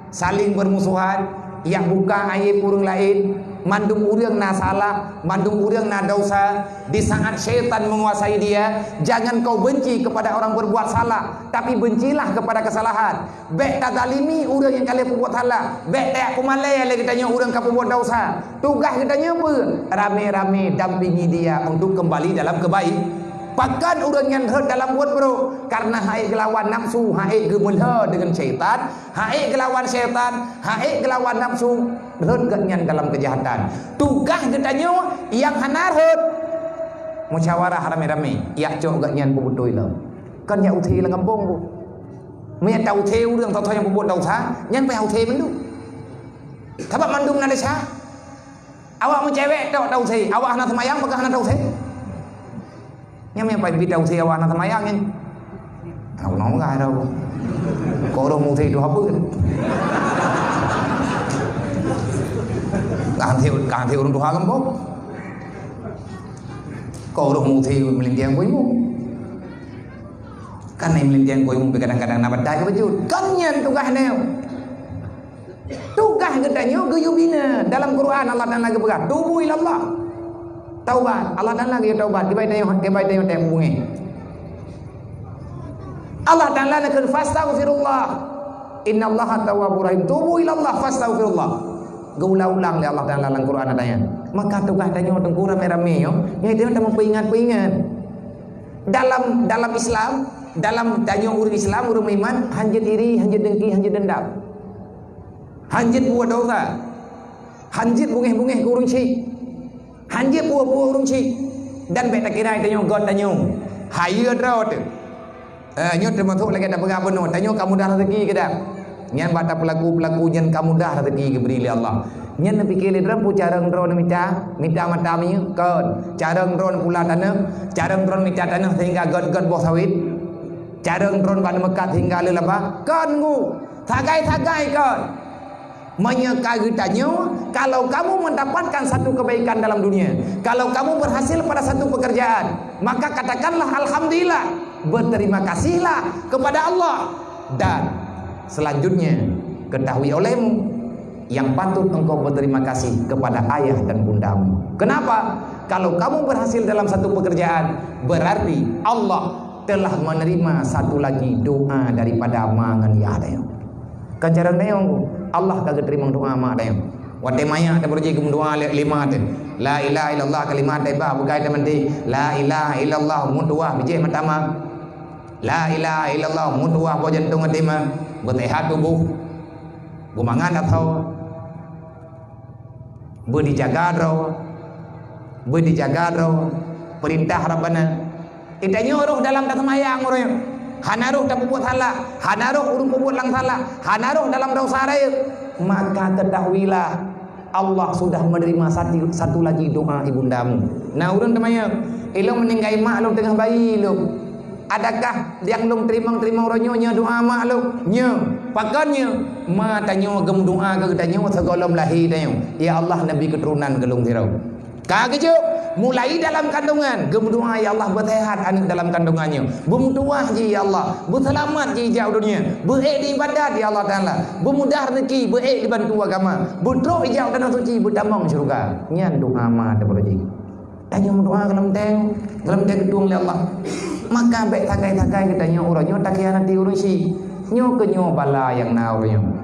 saling bermusuhan, jak buka aéb ureueng laén, mandum ureueng na salah, mandum ureueng na desya. Di saat syaitan menguasai dia, jangan kau benci kepada orang berbuat salah, tapi bencilah kepada kesalahan. Bèk tazalimi ureueng nyang ka lheueh peubuet salah, bèk tajak peumalèe lé geutanyoe ureueng ka peubuet desya. Tugaih geutanyoe peue? Ramé-ramé dampingi dia untuk kembali dalam kebaik. Pakon ureueng nyan rhot dalam buet brôk? Karena han ék geulawan nafsu, han ék geumeulhô deungon syaitan, han ék geulawan syaitan, han ék geulawan nafsu, rhot gobnyan dalam keujahatan. Tugaih geutanyoe nyang hana rhot, musyawarah ramé-ramé, jak cok gobnyan peubeutôi lom. Kon jak use lam gampông tu. Meunyo ta-use ureuëng tho-tho nyang peubuet desya, nyan payah use mandum. Sabab mandum na desya. Awak meucewek tok ta-use, awak hana seumayang, peugah hana ta-use. Nyan meunyo payah bit ta-use awak hana seumayang nyan. Hana guna meugah dah. Kok roh muse tu haba. Kah hase, kah hase ureuëng tuha gampông. Kok roh muse meulintang kuimu. Kan meulintang kuimu kadang-kadang na batai keubajut. Kan nyan tugaih nyoe. Tugaih geutanyoe geuyue bina. Dalam Quran Allah Taala geupeugah, "Tubu ilallah." Taubat. Allah Taala geuyue taubat. Kibai tanyoe, kibai tanyoe teuh bungéh. Allah Taala neukheun, "Fastaghfirullah. Innallaha tawwabur rahim. Tubu ilallah fastaghfirullah." Geuulang-ulang lé Allah Taala lam Quran ayat nyan. Maka tugaih tanyoe teungku ramé-ramé nyoe, nyoe tanyoe tameupeuingat-peuingat. Dalam, dalam Islam, dalam tanyoe ureuëng Islam, ureuëng meuiman, hanjeuet iri, hanjeuet dengki, hanjeuet dendam. Hanjeuet peubuet desya. Hanjeuet bungéh-bungéh keu ureuëng syik. Hanjeuet peubuet-buet ureuëng syik. Dan bék takira tanyoe göt tanyoe. Hayeue droe teuh. Eh, nyoe teumasok lagée tapeugah bunoe, tanyoe ka mudah rezeki keu dak. Nyan bak tapeulaku-peulaku nyan ka mudah rezeki geubri lé Allah. Nyan neupiké lé droe peue carông droe neumita, mita mata minyeuk kon. Carông droe neupula tanoh, carông droe neumita tanoh sehingga göt-göt boh sawit. Carông droe bak neumeukat sehingga le laba kon ngu. Sagai-sagai kon. Meunyoe ka geutanyoe, kalau kamu mendapatkan satu kebaikan dalam dunia, kalau kamu berhasil pada satu pekerjaan, maka katakanlah alhamdulillah, berterima kasihlah kepada Allah. Dan selanjutnya, ketahui olehmu yang patut engkau berterima kasih kepada ayah dan bundamu. Kenapa? Kalau kamu berhasil dalam satu pekerjaan, berarti Allah telah menerima satu lagi doa daripada ma ngon yah tanyoe. Kan carông tanyoe, Allah ka geuteurimong doa ma tanyoe. Watée manyak teuh beureuji geumeudoa lé lima teuh. La ilaha illallah kalimat thayyibah bukai teuh meuti. La ilaha illallah meutuwah bijéh meutamah. La ilaha illallah meutuwah boh jantong até ma. Beuseuhat tuboh. Geumangat asoe. Beudijaga droe, beudijaga droe, peurintah Rabbana. Geutanyoe roh dalam taseumayang uroe nyoe. Hana roh tapeubuet salah, hana roh ureuëng peubuet nyang salah, hana roh dalam desya rayeuk. Maka ketahuilah, Allah sudah menerima satu, satu lagi doa ibundamu. Na ureuëng teumayang, ilong meuninggai mak lôn teungoh bayi lôn. Adakah nyang lôn teurimong-teurimong uroe nyoe nyoe doa mak lôn? Nyoe. Pakon nyoe? Ma tanyoe geumeudoa keu geutanyoe sigohlom lahé tanyoe. Ya Allah, neubi keuturonan keu lôn sidroe. Ka geujok, mulai dalam kandungan, geumeudoa, "Ya Allah, beuseuhat aneuëk dalam kandungan nyoe. Beumeutuwah jih, ya Allah. Beuseulamat jih jak u dunia. Beuék di ibadat, ya Allah Taala. Beumudah rezeki, beuék di bantu agama. Beutrok jak u tanoh suci, beutamong syeuruga." Nyan doa ma teupeureuji. Tanyoe meudoa gohlom teng, gohlom teng geutueng lé Allah. Maka bék sagai-sagai geutanyoe uroe nyoe takhianati ureuëng syik. Nyoe keuh nyoe bala nyang na uroe nyoe.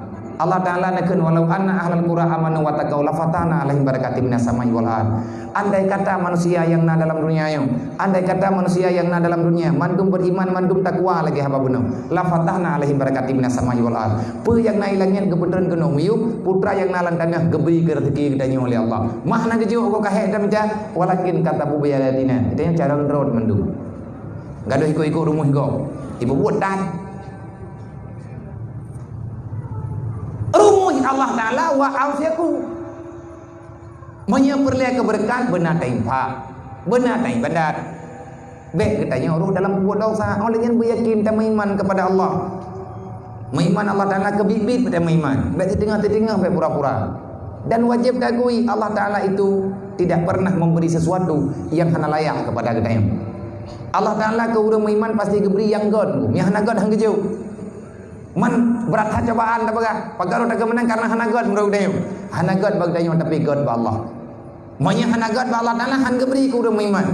Allah Taala neukheun, "Walau anna ahlal qura amanu wattaqau lafatahna 'alaihim barakatim minas sama'i wal ard." Andai kata manusia nyang na dalam dunia nyoe, andai kata manusia nyang na dalam dunia mandum beriman, mandum takwa lagée haba bunoe, "lafatahna 'alaihim barakatim minas sama'i wal ard." Peue nyang na i langét geupeutreun keunoe miyueb, peue nyang na lam tanoh geubri keu rezeki geutanyoe lé Allah. Mah na geujok uroe kahé dan mita, walakin kadzabu bi ayatina. Geutanyoe carông droe mandum. Gadôh ikot-ikot rumoh gob. Ibubuet that. Rumoh Allah Taala wa anfiqu. Meunyoe peureulée keu beureukat, beuna tainfak, beuna taibadat. Bék geutanyoe roh dalam peubuet desya, óh lheueh nyan beuyakin tameuiman keupada Allah. Meuiman Allah Taala keubiet-biet beutameuiman, bék siteungoh-siteungoh, bék pura-pura. Dan wajéb taakui Allah Taala itu tidak pernah memberi sesuatu yang hana layak kepada geutanyoe. Allah Taala keu ureuëng meuiman pasti geubri nyang göt, nyang hana göt han geujok. Man brat that cobaan tapeugah, pakat rot takeumeunang karena hana göt meunurot geutanyoe. Hana göt bak geutanyoe, tapi göt bak Allah. Meunyoe hana göt bak Allah Taala, han geubri keu ureuëng meuiman.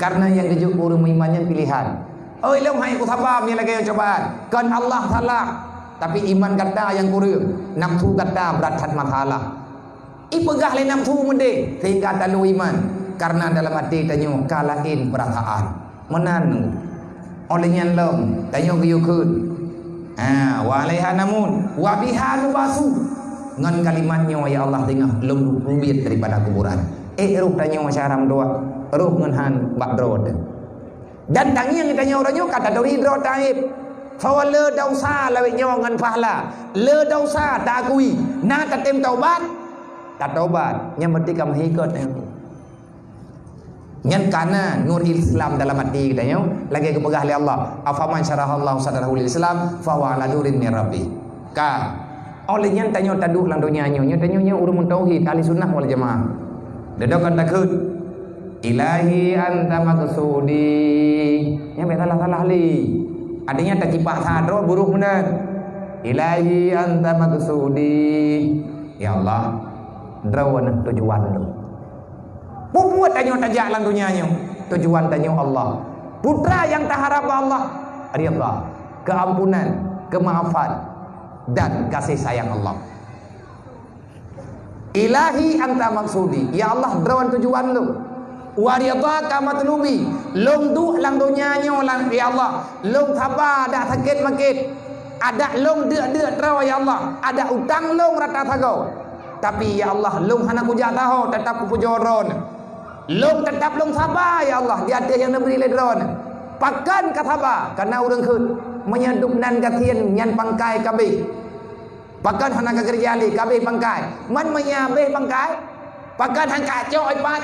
Karena nyang geujok keu ureuëng meuiman nyan pilehan. Oi, lôn hai kusaba meunyoe lagée nyoe cobaan. Kon Allah salah, tapi iman gata nyang kureueng, nafsu gata brat that masalah. Ipeugah lé nafsu meudeh sehingga talu iman, karena dalam até tanyoe ka laén peurasaan. Meunan. Óh lheueh nyan lom tanyoe geuyue kheun. Ha, wa 'alaiha namut, wa biha nub'atsu. Ngon kalimat nyoe, ya Allah, teungoh lôn reubiet daripada kuburan. Ék roh tanyoe syedara meutuwah, roh ngon han bak droe teuh. Dan tangieng tanyoe uroe nyoe ka taturi droe taéb. Soe le desya lawét nyoe ngon pahala. Le desya taakui, na tatem taubat, tataubat. Nyang penting ka meuhikot nyan. Nyan kana nur Islam dalam até geutanyoe, lagée geupeugah lé Allah, "Afaman syarahallahu sadrahu lil Islam, fahuwa ala nurin min rabbih." Ka. Óh lheueh nyan tanyoe taduek lam donya nyoe, nyoe tanyoe nyoe ureuëng meutauhid, ahli sunnah wal jamaah. Dedok kan takheun, "Ilahi anta maksudi." Nyang bèk salah-salah lé. Artinya tacipak sa droe buruh meunan. "Ilahi anta maksudi." Ya Allah, droe nyoe tujuan lôn. Peue buet tanyoe tajak lam donya nyoe? Tujuan tanyoe Allah. Peue nyang taharab bak Allah? Ridha, keampunan, kemaafan, dan kasih sayang Allah. "Ilahi anta maksudi." Ya Allah, droe tujuan lôn. "Wa ridhaka matlubi." Lôn duek lam donya nyoe lam, ya Allah, lôn saba adak sakét makét. Adak lôn deuk-deuk droe, ya Allah. Adak utang lôn rata sagoe. Tapi, ya Allah, lôn hana kujak saho, teutap kupeujoe droe. Lôn teutap lôn saba, ya Allah, di ateueh nyang neubri lé droe. Pakon ka saba? Kareuna ureuëng kheun, meunyoe dum nan gasien nyan pangkai ka abéh. Pakon hana ka keureuja lé, ka abéh pangkai. Man meunyoe abéh pangkai, pakon han ka cok ipat?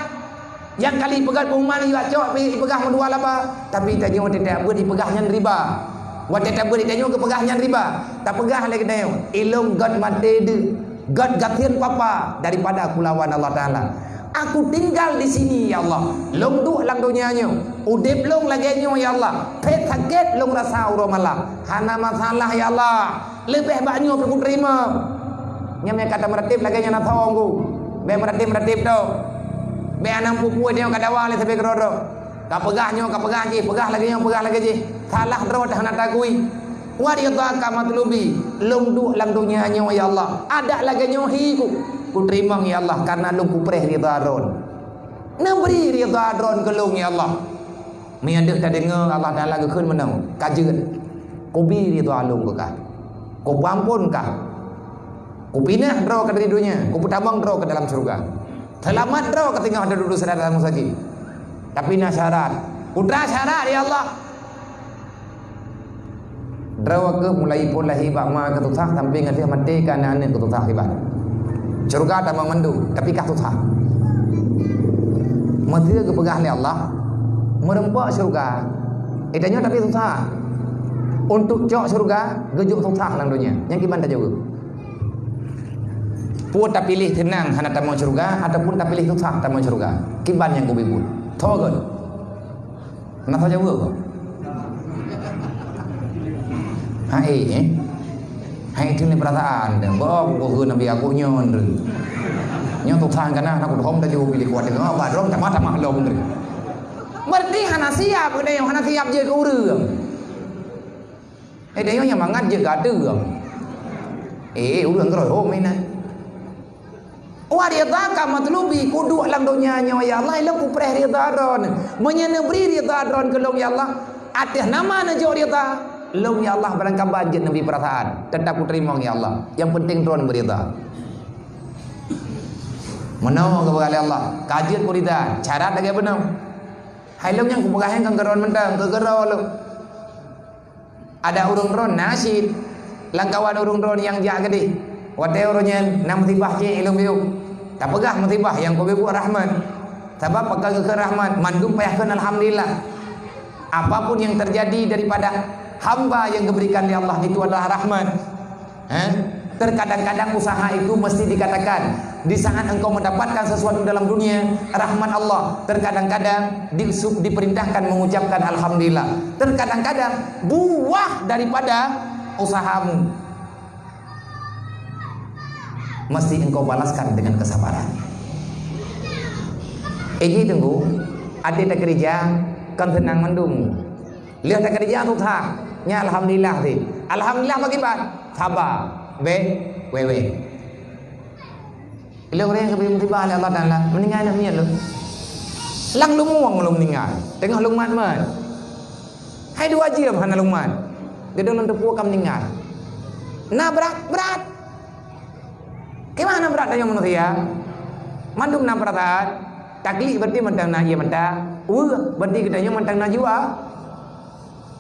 Nyang kali peugah pengumuman, iya cok, pi-, ipeugah meudua laba. Tapi tanyoe teutab beuet ipeugah nyan riba. Watée tabeuet tanyoe geupeugah nyan riba. Tapeugah lé geutanyoe, "Ilôn gét maté deuk, gét gasien papa daripada kulawan Allah Taala." Aku tinggal di sini, ya Allah. Lôn duek lam donya nyoe. Udeb lôn lagée nyoe, ya Allah. Phet sakét lôn rasa uroe malam. Hana masalah, ya Allah. Leubeh bak nyoe pih kuteurimong. Nyang ka tameuratéb lagée nyan na thong ku. Bék meuratéb-meuratéb tu. Bék anang pue-pue nyoe ka dawa lé sabe keudroe-droe. Ka peugah nyoe, ka peugah jih, peugah lagée nyoe, peugah lagée jih. Salah droe dah hana takui. "Wa ridhaka matlubi." Lôn duek lam donya nyoe, ya Allah. Adak lagée nyoe hi ku. Kuteurimong, ya Allah, kareuna lôn kupreh ridha droe. Neubri ridha droe keu lôn, ya Allah. Meunyoe deuek tadeungoe Allah Taala geukheun meunoe, ka jeuet. Kubi ridha lôn keu kah. Kupeuamphon kah. Kupinah droe kah dari donya, kupeutamong droe kah dalam syeuruga. Seulamat droe kah teungoh taduek-duek sirat lam sakét. Tapi na syarat. Peue syarat, ya Allah? Droe keuh mulai phon lahé bak ma keuh susah sampai ngon lheueh maté keu aneuëk-aneuëk keuh susah kiban. Syeuruga tamong mandum, tapi kah susah. Meuseu geupeugah lé Allah, meureumpok syeuruga. Eh, tanyoe tapi susah. Untuk cok syeuruga, geujok susah lam donya. Nyang kiban tajaweueb. Peue tapiléh seunang hana tamong syeuruga, ataupun tapiléh susah tamong syeuruga? Kiban nyang kubi buet? Tho gét. Na saja buet. Hai, eh? Hai, itu ni perasaan. Boh, buku Nabi aku nyon. Nyon tu sang kana, aku dom dah jauh pilih kuat. Tengok, apa dom, tamah-tamah lom. Berarti hana siap, kena yang hana siap je ke urang. Eh, dia yang mangat je gada. Eh, urang keroh, oh, mainan. Wa ridhaka matlubi, kuduek lam donya nyoe, ya Allah, ilôn kupreh ridha droen. Meunyoe neubri ridha droen keu lôn, ya Allah, ateueh nama neujok ridha lôn, ya Allah, barangkaban jeuet neubri peurasaan, teutap kuteurimong, ya Allah. Nyang penting droen beuridha. Meunoe geupeugah lé Allah, ka jeuet kuridha, syarat lagée bunoe. Hai lôn nyang kupeugah nyan kon keu droen mantong, keu keudroe lôn. Ada ureuëng droen na cit, lamkawan ureuëng droen nyang jak keudeh. Watée uroe nyan na musibah cit ilôn geuyue. Tapeugah musibah nyang kubi buet rahmat. Sabab pakon geukheun rahmat, mandum payah kheun alhamdulillah. Apapun yang terjadi daripada hamba yang diberikan oleh Allah itu adalah rahmat. Eh? Terkadang-kadang usaha itu mesti dikatakan. Di saat engkau mendapatkan sesuatu dalam dunia, rahmat Allah, terkadang-kadang di-, diperintahkan mengucapkan alhamdulillah. Terkadang-kadang buah daripada usahamu mesti engkau balaskan dengan kesabaran. Iji tunggu, até takeurija, kon seunang mandum. Lheueh takeurija susah, nyan alhamdulillah sih. Alhamdulillah bagi ban, saba, bék, wewe. Ilôn ureuëng nyang geubri musibah lé Allah Taala, meuninggai aneuk miet lôn. Lang lumueng lôn meuninggai, teungoh lôn mat-mat. Hai dua jeuem hana lôn mat. Geudong lôn teupeu ka meuninggai. Na brat, brat. Kiban na brat tanyoe manusia. Mandum na peurasaan. Taklik berarti mantong na ié mata. Weueh berarti geutanyoe mantong na jiwa.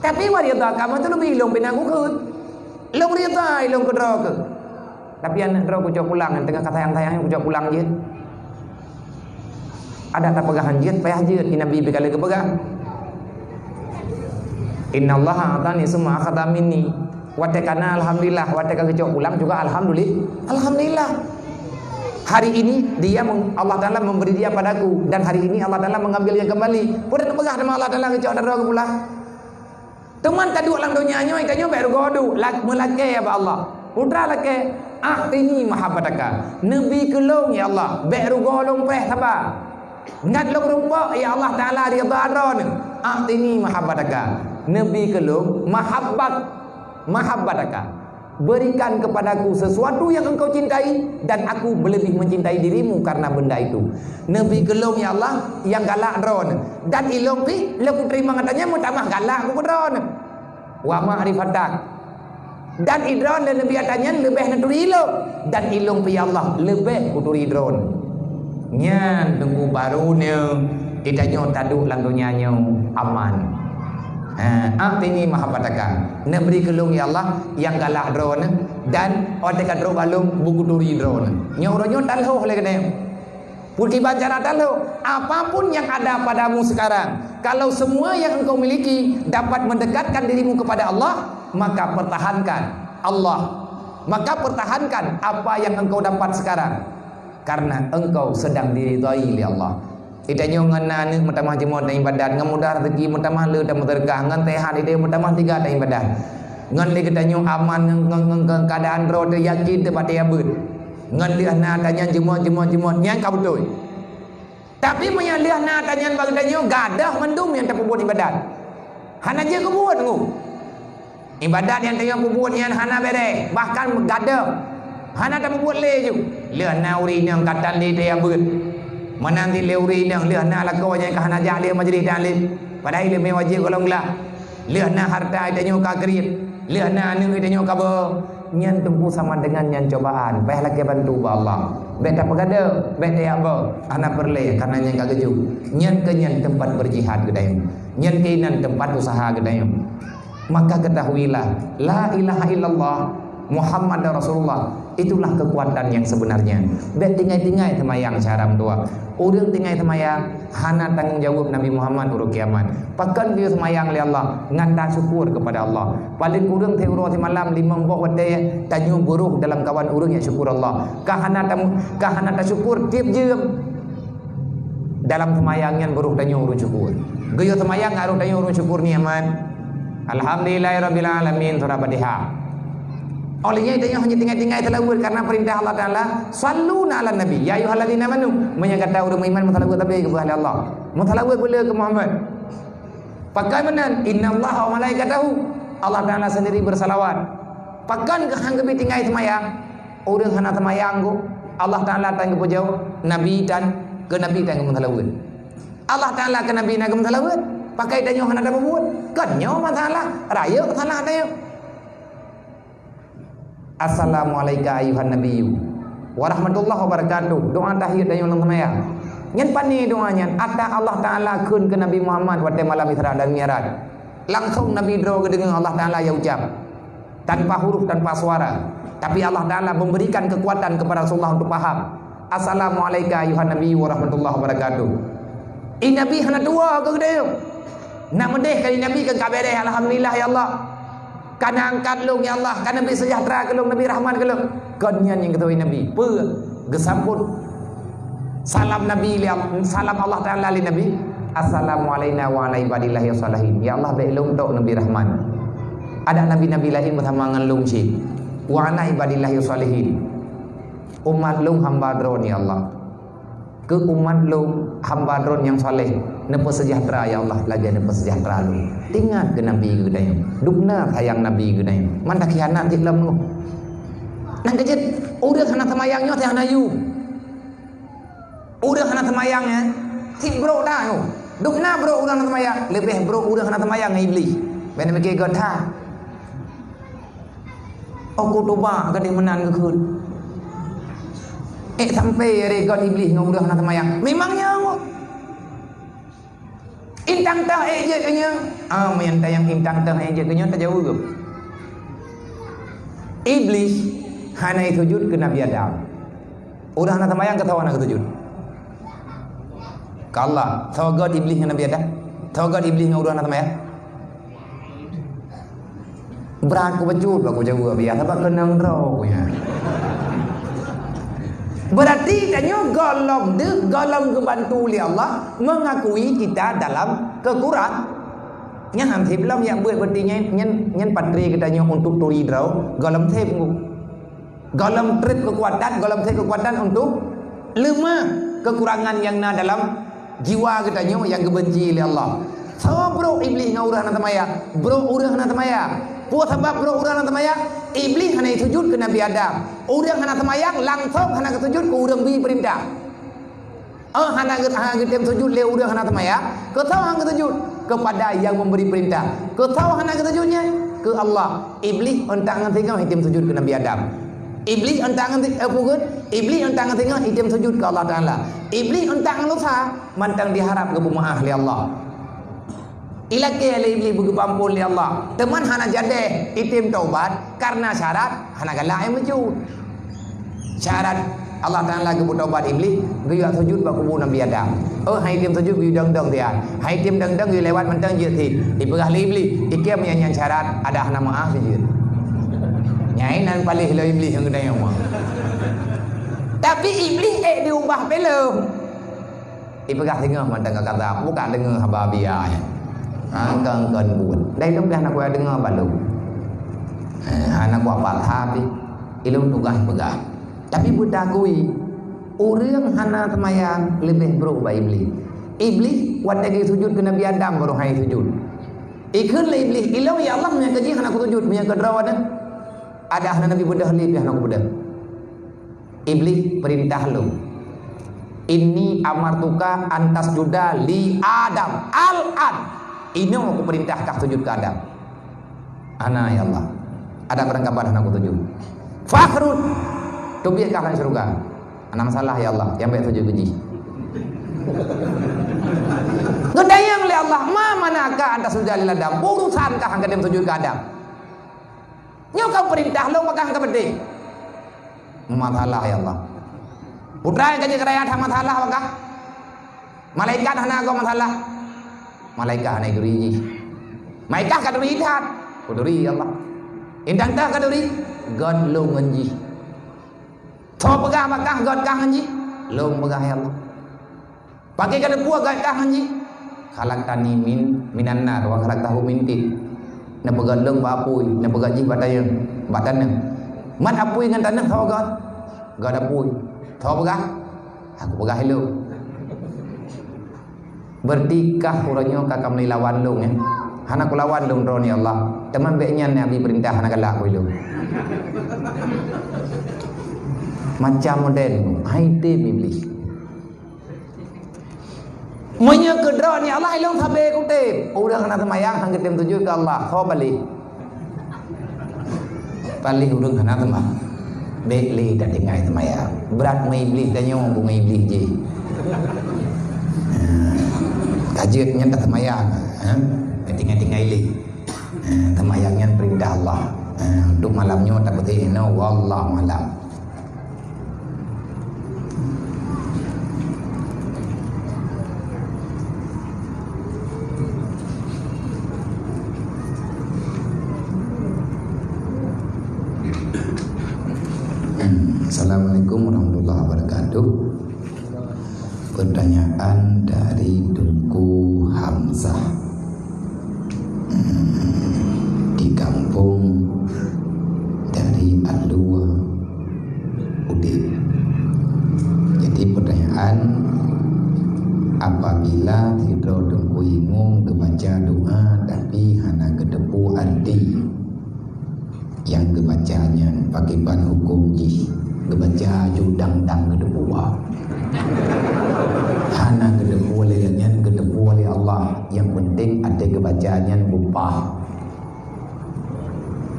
Tapi wa ridha kamu tu lebih ilong pina kukut. Ilong ridha ilong kedroe ke. Tapi aneuk droe kucok pulang, nyang teungoh ka sayang-sayang kucok pulang jeuet. Ada tapeugah han jeuet, payah jeuet, di Nabi beukalai geupeugah. Innallaha atani summa akhadha minni. Watée kana alhamdulillah, watée ka geucok pulang juga alhamdulillah. Alhamdulillah. Hari ini dia meng- Allah Taala memberi dia padaku dan hari ini Allah Taala mengambilnya kembali. Peue tapeugah teuma Allah Taala geucok droe pulang. Teuma taduek lam donya nyoe, tanyoe bék rugoe duek, la- meulakée bak Allah. Putra lakée, "A'tini mahabbataka." Neubi keu lôn, ya Allah, bék rugoe lôn preh saba. Ngat lôn rumpok, ya Allah Taala, ridha droeneuh. "A'tini mahabbataka." Neubi keu lôn mahabbat, mahabbataka. Berikan kepadaku sesuatu yang engkau cintai, dan aku lebih mencintai dirimu karena benda itu. Neubi keu lôn, ya Allah, nyang galak droeneuh, dan ilôn pih lôn kuteurimong ata nyan meutamah galak keu droeneuh. Wa ma'rifatak. Dan idroeneuh neubi ata nyan leubeh neuturi ilôn, dan ilôn pih, ya Allah, leubeh kuturi droeneuh. Nyan teungku baru nyoe, geutanyoe taduek lam donya nyoe aman. Ha, a'tini mahabbataka. Neubri keu lôn, ya Allah, nyang galak droeneuh, dan watée ka trok bak lôn beukuturi droeneuh. Nyoe uroe nyoe talhoh lé geutanyoe. Peukiban cara talhoh, apapun yang ada padamu sekarang, kalau semua yang engkau miliki dapat mendekatkan dirimu kepada Allah, maka pertahankan Allah. Maka pertahankan apa yang engkau dapat sekarang. Karena engkau sedang diridhai lé Allah. Geutanyoe ngon na aneuk meutamah jeumot dan ibadat, ngon mudah rezeki meutamah le dan meuseudeukah, ngon sehat idéh meutamah tiga dan ibadat. Ngon lé geutanyoe aman ngon, ngon, ngon, ngon keuadaan droe teu yakin teuh bak teuh abeuet. Ngon lheueh na ata nyan jeumot, jeumot, jeumot, nyan ka beutôi. Tapi meunyo lheueh na ata nyan bak geutanyoe gadôh mandum nyang tapeubuet ibadat. Hana jeuet keu buet ngon. Ibadat nyang tanyoe peubuet nyan hana béreh, bahkan gadôh. Hana tapeubuet lé ju. Lheueh na ureueng inong ka tan lé teuh abeuet. Meunan cit lé ureueng inong lheueh na lakoe nyang ka hana jak lé majelis taklim. Padahai ileumu wajéb golom glah. Lheueh na hareuta tanyoe ka kriet. Lheueh na aneuk tanyoe ka beu. Nyan teungku sama dengan nyan cobaan. Payah lakée bantu bak Allah. Bék tapeugadôh, bék teuyak beu. Hana peureulée, karena nyan ka geujok. Nyan keuh nyan teumpat beujihad geutanyoe. Nyan keuh nyan teumpat usaha geutanyoe. Maka ketahuilah, la ilaha illallah Muhammadar Rasulullah, itulah kekuatan yang sebenarnya. Bék tinggai-tinggai seumayang syedara meutuah. Ureueng tinggai seumayang hana tanggong jaweueb Nabi Muhammad uroe kiamat. Pakon geuyue seumayang lé Allah? Ngon tasyukur kepada Allah. Paléng kureueng siuroe simalam limong boh watée tanyoe beuroh dalam kawan ureueng nyang syukur Allah. Ka hana tamu-, ka hana tasyukur tieb jeuem. Dalam seumayang nyan beuroh tanyoe ureueng syukur. Geuyue seumayang ngon roh tanyoe ureueng syukur nikmat. Alhamdulillahirabbil alamin, surah Fatihah. Óh lheueh nyan tanyoe hana tinggai-tinggai seulaweuet karena peurintah Allah Taala, "Shallu 'alan nabi, ya ayyuhalladzina amanu." Meunyo gata ureueng meuiman meuseulaweuet sabe geupeugah lé Allah. Meuseulaweuet beu le keu Muhammad. Pakon meunan, "Innallaha wa malaikatahu." Allah Taala sendiri bersalawat. Pakon keuh han geubi tinggai seumayang? Ureueng hana seumayang keuh, Allah Taala tan geupeujaweueb, Nabi tan, keu Nabi tan geumeuseulaweuet. Allah Taala keu Nabi na geumeuseulaweuet, pakon tanyoe hana tapeubuet? Kon nyoe masalah, rayeuk salah tanyoe. Assalamualaika ayyuhan nabiyyu warahmatullahi wabarakatuh. Doa tahiyat tanyoe lam seumayang. Nyan pane doa nyan, ata Allah Taala kheun keu Nabi Muhammad watée malam Isra dan Mi'raj. Langsong Nabi droe geudeungoe Allah Taala nyang ucap. Tanpa huruf, tanpa suara. Tapi Allah Taala memberikan kekuatan kepada Rasulullah untuk paham. Assalamualaika ayyuhan nabi warahmatullahi wabarakatuh. Ih, Nabi hana tuwoe keu geutanyoe. Nak meudeh kali Nabi keu ka béreh, alhamdulillah ya Allah. Ka na angkat lôn ya Allah, ka Nabi sejahtera keu lôn, Nabi rahmat keu lôn. Kon nyan nyang geutuwoi Nabi. Peue? Geusambot salam Nabi lé Al-, salam Allah Taala lé Nabi, "Assalamu alaina wa ala ibadillahi shalihin." Ya Allah, bék lôn tok Nabi rahmat. Ada nabi-nabi laén beusama ngon lôn cit. "Wa ala ibadillahi shalihin." Umat lôn hamba Droe, ya Allah. Keu umat lôn hamba Droe nyang saleh, neupeusejahtera, ya Allah, lagée neupeusejahtera lôn. Ingat keu Nabi geutanyoe. Dubna sayang Nabi geutanyoe. Man takhianat cit lom nyoe. Nyang keujeuet, ureuëng hana seumayang nyoe teuh hana yum. Ureuëng hana seumayang nyan, cit brok that nyoe. Dubna brok ureuëng hana seumayang, leubeh brok ureuëng hana seumayang ngon Iblih. Bék neumike göt that. Oh, kutuba gadeh meunan geukheun. Eh, sampai ré göt Iblih ngon ureuëng hana seumayang. Memang nyan. Intang teuh ék jeuet keu nyoe. Ah, meunyo tayang intang teuh ék jeuet keu nyoe, tajaweueb. Iblih hana sujud keu Nabi Adam. Ureueng hana seumayang, keu soe hana geusujud? Keu Allah. Soe göt Iblih ngon Nabi Adam? Soe göt Iblih ngon ureueng hana seumayang? Brat kubacut bak kujaweueb, biasa bak keunong droe ku nyan. Berarti tanyoe gohlom deuh, gohlom geubantu lé Allah mengakui kita dalam kekurang. Nyan han sép lom jak beuet, berarti nyan, nyan, nyan patré geutanyoe untuk turi droe, gohlom sép ngu. Gohlom trép keukuatan, gohlom sép keukuatan untuk leumah kekurangan nyang na dalam jiwa geutanyoe nyang geubenci lé Allah. Soe brok Iblih ngon ureueng hana seumayang? Brok ureueng hana seumayang. Peue sabab brok ureueng hana seumayang? Iblih hana sujud keu Nabi Adam. Ureueng hana seumayang langsong hana geusujud keu ureueng bi peurintah. Oh, hana geu-, hana geutem sujud lé ureueng hana seumayang, keu soe hana geusujud? Kepada yang memberi perintah. Keu soe hana geusujud nyan? Keu Allah. Iblih ôk ngon singoh item sujud keu Nabi Adam. Iblih ôk ngon si-, eh, peue geut? Iblih ôk ngon singoh item sujud keu Allah Taala. Iblih ôk ngon lusa mantong diharap geupeumaáh lé Allah. Ilakée lé Iblih beugeupeuampon lé Allah. Teuma hana jadeh item taubat karena syarat hana galak nyang meucue. Syarat Allah Taala geupeutobat Iblih, geuyue sujud bak kubu Nabi Adam. Oh, hai item sujud geuyue dong-dong dia. Hai item dong-dong geuyue lewat mantong jeuet sit. Ipeugah lé Iblih, "Ikém nyang nyan syarat, adak hana meuáh sujud." Nyai nan paléh lom Iblih nyang geutanyoe. Tapi Iblih ék diubah pih lom. Ipeugah singoh mantong ka kazab, buka deungoe haba bia nyan. Ha, engkon-engkon buet. Dai lôn pih hana kudeungoe bak lôn. Eh, hana kuapa that pih. Ilôn tugaih peugah. Tapi beutakui, ureueng hana seumayang leubeh brok bak Iblih. Iblih watée geusujud keu Nabi Adam baru hai sujud. Ikheun lé Iblih, "Ilôn, ya Allah, meunyo keu jih hana kusujud, meunyo keu droe nyan, adak hana Nabi beudôh lé pih hana kubeudôh." Iblih peurintah lôn, "Inni amartuka an tasjuda li Adam al-an." Inoe kupeurintah kah sujud keu Adam. "Hana, ya Allah. Adak barangkaban hana kusujud." "Fakhruj. Teubiet kah lam syeuruga. Hana masalah, ya Allah. Nyang bék sujud keu jih." Geutanyong lé Allah, "Ma mana'aka an tasjuda li Adam?" Peue urosan kah han katem sujud keu Adam? Nyoe ka peurintah lôn, pakon ka peudeh? Masalah, ya Allah. Putra nyang ka jeuet keu raya that masalah, pakon? Malaikat hana gob masalah. Malaikat hana geuri jih. Malaikat ka turi that. Kuturi, ya Allah. Intan tah ka turi. Göt lôn ngon jih. Soe peugah pakon göt kah ngon jih? Lôn peugah, ya Allah. Pakon ka teupeue göt kah ngon jih? "Khalaqtani min, minan nar wa khalaqtahu min tin." Neupeugöt lôn bak apui, neupeugöt jih bak tayeueng, bak taneuk. Mat apui ngon taneuk soe göt? Göt apui. Soe peugah? Aku peugah ilôn. Berarti kah uroe nyoe ka kameulawan lôn, ya? Hana kulawan lôn droeneuh, ya Allah. Teuma bék nyan Nabi peurintah hana galak keu ilôn. Macam model, hai tem Iblih. Meunyoe keu droeneuh Allah, ilôn sabe kutem. Ureueng hana seumayang han geutem sujud keu Allah. Ho paléh. Paléh ureueng hana seumayang. Bék lé tatinggai seumayang. Brat meuiblih tanyoe, beungoh iblih jih. Ha. Ka jeuet nyan taseumayang. Ha? Tatinggai-tinggai lé. Ha, seumayang nyan peurintah Allah. Ha, untuk malam nyoe tapeuteuh inoe, wallahu a'lam. Assalamualaikum warahmatullahi wabarakatuh. Pertanyaan dari Teungku Hamzah, hmm, di kampung dari Alue Udeb. Jadi pertanyaan, apabila sidroe Teungku Imum geubaca doa tapi hana geuteupeue arti, nyang geubaca nyan pakriban hukôm jih, geubaca ju dang-dang geuteupeue. Hana geuteupeue lé nyan, geuteupeue lé Allah. Nyang penting até geubaca nyan beupah.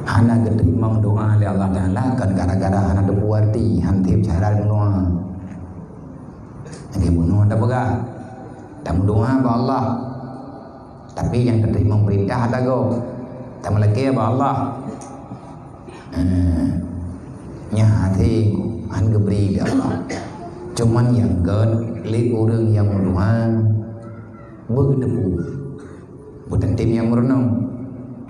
Hana geuteurimong doa lé Allah Taala kon gara-gara hana teupeue arti, han tem cara meudoa. Lagèe bunoe tapeugah, tameudoa bak Allah. Tapi nyang teurimong peurintah ata gob. Tameulakée bak Allah. Eh, nyan hase han geubri lé Allah. Cuman nyang gét lé ureuëng nyang meudoá beugeuteupeue. Beutatem nyang meurunoe.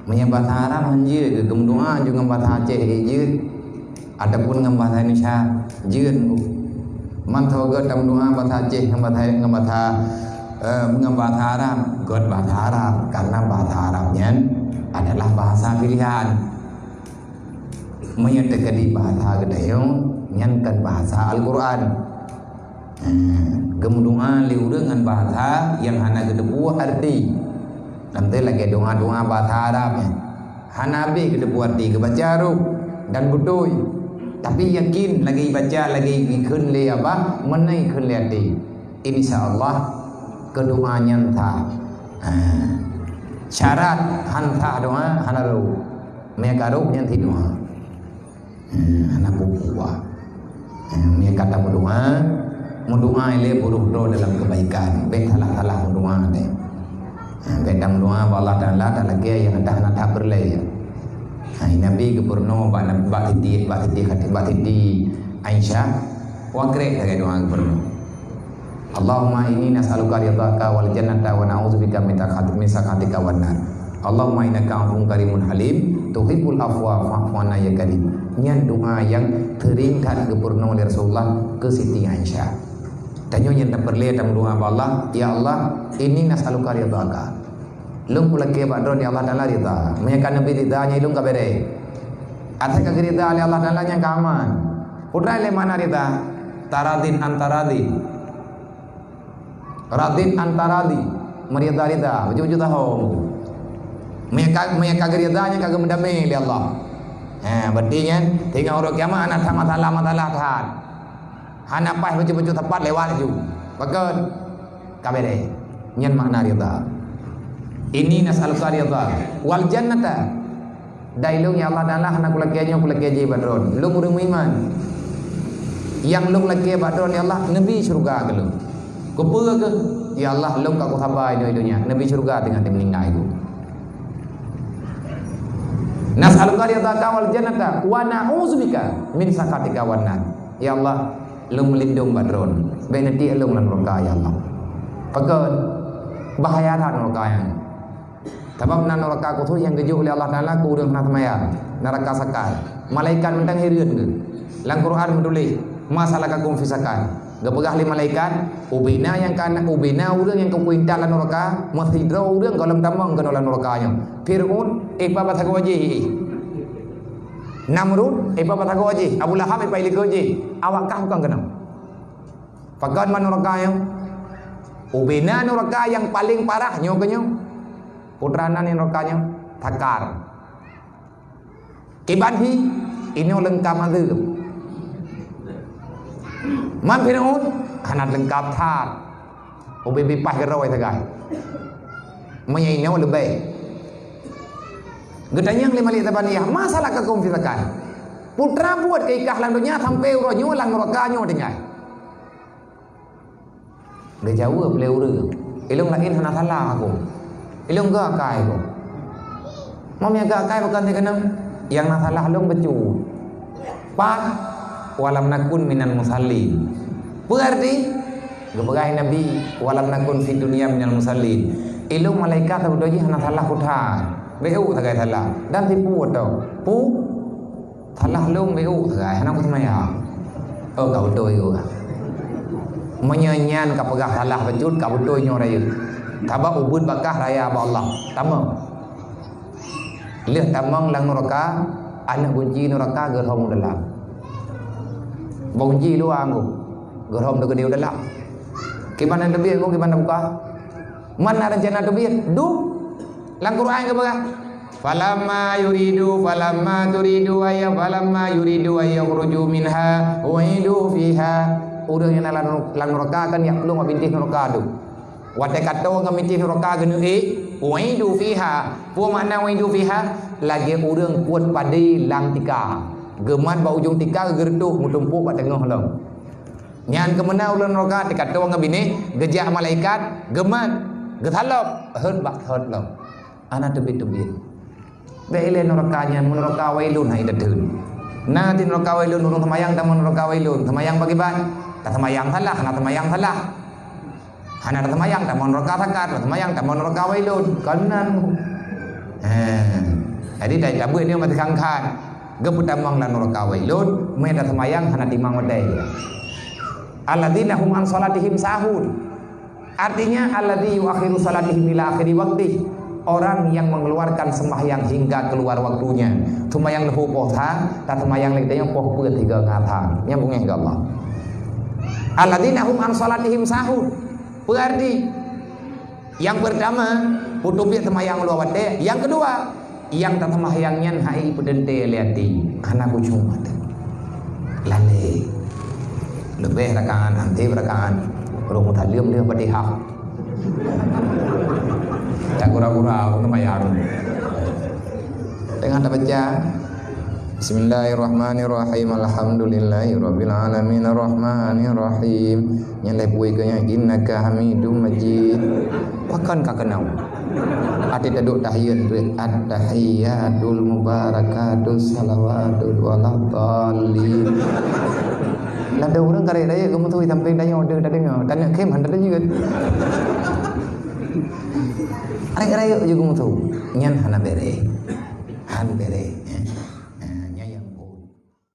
Meunyoe basa Arab han jeuet keu geumeudoá, jeuet ngon basa Aceh jeuet, ataupun ngon basa Indonesia jeuet. Mantong gét tameudoá basa Aceh ngon basa, ngon basa, eh, ngon basa Arab, gét basa Arab, karena basa Arab nyan adalah bahasa pilihan. Meunyoe teukeudi bahasa geutanyoe, nyan kon bahasa Al-Qur'an. Eh, geumeudoá lé ureuëng ngon bahasa nyang hana geuteupeue arti. Teuntée lagée doá-doá bahasa Arab nyan. Hana habéh geuteupeue arti, geubaca rôh dan beutôi. Tapi yakin lagée baca, lagée ikheun lé abah, meunan ikheun lé até. Insya Allah, keu doá nyan sah. Ha. Syarat han sah doá hana rôh. Meunyoe ka rôh nyan sit doá. Eh, hana peue-peue. Eh, meunyoe ka tameudoá, meudoá ilée beurôh droe dalam keubaikan. Bék salah-salah meudoá teuh. Eh, bék tameudoá bak Allah Taala talakée nyang ata hana that peureulée. Hai Nabi geupeurunoe bak, bak Siti, bak Siti, bak Siti Aisyah, wa krek lagée doá geupeurunoe. Allahumma inni nas'aluka ridhaka wal jannata wa na'udzubika min sakhat-, min sakhatika wan nar. Allahumma innaka afuwun karimun halim, tuhibbul afwa fa'fu anna ya karim. Nyan doá nyang seuring that geupeurunoe lé Rasulullah keu Siti Aisyah. Tanyoe nyang tapeureulée tameudoá bak Allah, "Ya Allah, inni nas'aluka ridhaka." Lôn kulakée bak droe ya Allah Taala ridha. Meunyoe ka Nabi ridha nyan lôn ka bereh. Asai ka geurida lé Allah Taala nyan ka aman. Peue lé makna ridha? Taradin an taradin. Radin anta radi, meurida-rida, bacut-bacut tahom. Meunyoe ka, meunyoe ka geurida nyan ka geumeudamé lé Allah. Ha, berarti nyan, teungoh uroe kiamat hana that masalah-masalah that. Hana paih bacut-bacut sapat lewat laju. Pakon? Ka bereh. Nyan makna rida. Inni nas'aluka rida wal jannata. Dan ilôn, ya Allah Taala, hana kulakée nyoe, kulakée jih bak droe. Lôn ureuëng meuiman. Nyang lôn lakée bak droe, ya Allah, neubi syeuruga keu lôn. Keupeue keuh? Ya Allah, lôn ka kusaba i donya, neubi syeuruga teungoh teumeuninggai lôn. Nas'aluka ridhaka wal jannata wa na'udzubika min sakhatika wan nar. Ya Allah, lôn meulindong bak droe. Bék neutiek lôn lam nuraka, ya Allah. Pakon? Bahaya that nuraka nyan. Sabab na nuraka khusos nyang geujok lé Allah Taala keu ureuëng hana seumayang, nuraka Sakar. Malaikat mantong hireuen geuh. Lam Quran meutuléh, "Ma salakakum fi Sakar?" Geupeugah lé malaikat, "Ubena nyang ka, ubena ureuëng nyang ka kuintat lam nuraka, meusidroe ureuëng gohlom tamong keunoe lam nuraka nyoe. Fir'aun, eh, pat sagoe jih, eh. Namrud, eh, pat sagoe jih. Abu Lahab, eh, pat likot jih. Awak kah bukon keunoe." Pakon man nuraka nyoe? Ubena nuraka nyang paleng parah nyoe keuh nyoe. Putra nan nuraka nyoe, Sakar. Kiban hi, inoe leungkab mazeueb. Man Fir'aun, hana leungkab that. Ubé bipaih geurôi sagai. Meunyoe inoe leubeh. Geutanyong lé Malik Zabaniyah, "Ma salakakum fi Sakar?" Putra buet keu ikah lam donya sampai uroe nyoe lam nuraka nyoe tinggai. Geujaweueb lé ureuëng, "Ilôn laén hana salah aku. Ilôn geuakai ku." Meunyoe geuakai bukan teukeunong, nyang na salah lôn bacut. Pat, "Walam nakun minal musallin." Peue arti? Geupeugah Nabi, "Walam nakun fid dunya minal musallin." Ilôn malaikat sabeutôi jih hana salah kutra. Beu sagai salah. Dan tipu atau pu Salah lôn beu sagai, hana kuseumayang. Oh, ka beutôi juga. Meunyoe nyan ka peugah salah bacut, ka beutôi nyoe rayeuk. Sabab ubeuet bak kah raya bak Allah. Tamong. Lheueh tamong lam nuraka, aneuëk gunci nuraka geurhom u dalam. Bak gunci luwa ngku, geurhom teukeudi u dalam. Kiban na teubiet ngku, kiban na buka. Man na reuncana teubiet, duek. Lam Quran geupeugah, "Falamma yuridu, falamma turidu ayya, falamma yuridu ayyakhruju minha, u'idu fiha." Ureuëng nyang na lam, lam nuraka kan jak plueng bak bintéh nuraka tu. Watée ka toe ngon bintéh nuraka geuneuk ék, "U'idu fiha." Peue makna "u'idu fiha"? Lagée ureuëng kuet padé lam tika. Geumat bak ujong tika, geureutôh meutumpôk bak teungoh lom. Nyan keuh meunan ureuëng nuraka teuka toe ngon binéh, geujak malaikat, geumat. Geusalop, hot bak hot lom. Hana teubiet-teubiet. Bèk ilèe nuraka nyan, meunuraka wailun hai tatheun. Na di nuraka wailun, ureueng seumayang tamong nuraka wailun. Seumayang pakriban? Taseumayang salah, hana seumayang salah. Hana taseumayang tamong nuraka sakat, taseumayang tamong nuraka wailun. Kon nan. He. Jadi dai tabuet nyoe meuteukangkan. Geupeutamong lam nuraka wailun, meuh taseumayang hana timang watèe. Alladzina hum an shalatihim sahun. Artinya, alladzi yuakhiru shalatihim ila akhiri waqtih. Orang yang mengeluarkan sembahyang hingga keluar waktunya. Seumayang leuhô poh sa, taseumayang lé geutanyoe poh peuet sigoe ngon sa. Nyan beungèh keu Allah. Alladzina hum an shalatihim sahun. Peue arti? Yang pertama, peutubiet seumayang luwa watèe. Yang kedua, nyang taseumayang nyan hai peuteuntèe lé até, hana khusyuk até. Lalé. Leubeh rakaat, han tiep rakaat. Ureueng meutaleuem lheueh Fatihah. Tak gura-gura ureueng seumayang. Teungoh tabaca, Bismillahirrahmanirrahim. Alhamdulillahirabbil alamin. Arrahmanirrahim. Nyang lhèe bui keu nyan, innaka hamidum majid. Pakon ka keunong? Até taduek tahiyat tu, at-tahiyatul mubarakatus salawatul waladdallin. Ladôm ureueng karek rayeuk geumeusu sampéng tanyoe deuh tadeungoe, taneuk khém hana tajeuet. Rayeuk-rayeuk jeuet geumeusu, nyan hana bèrèh.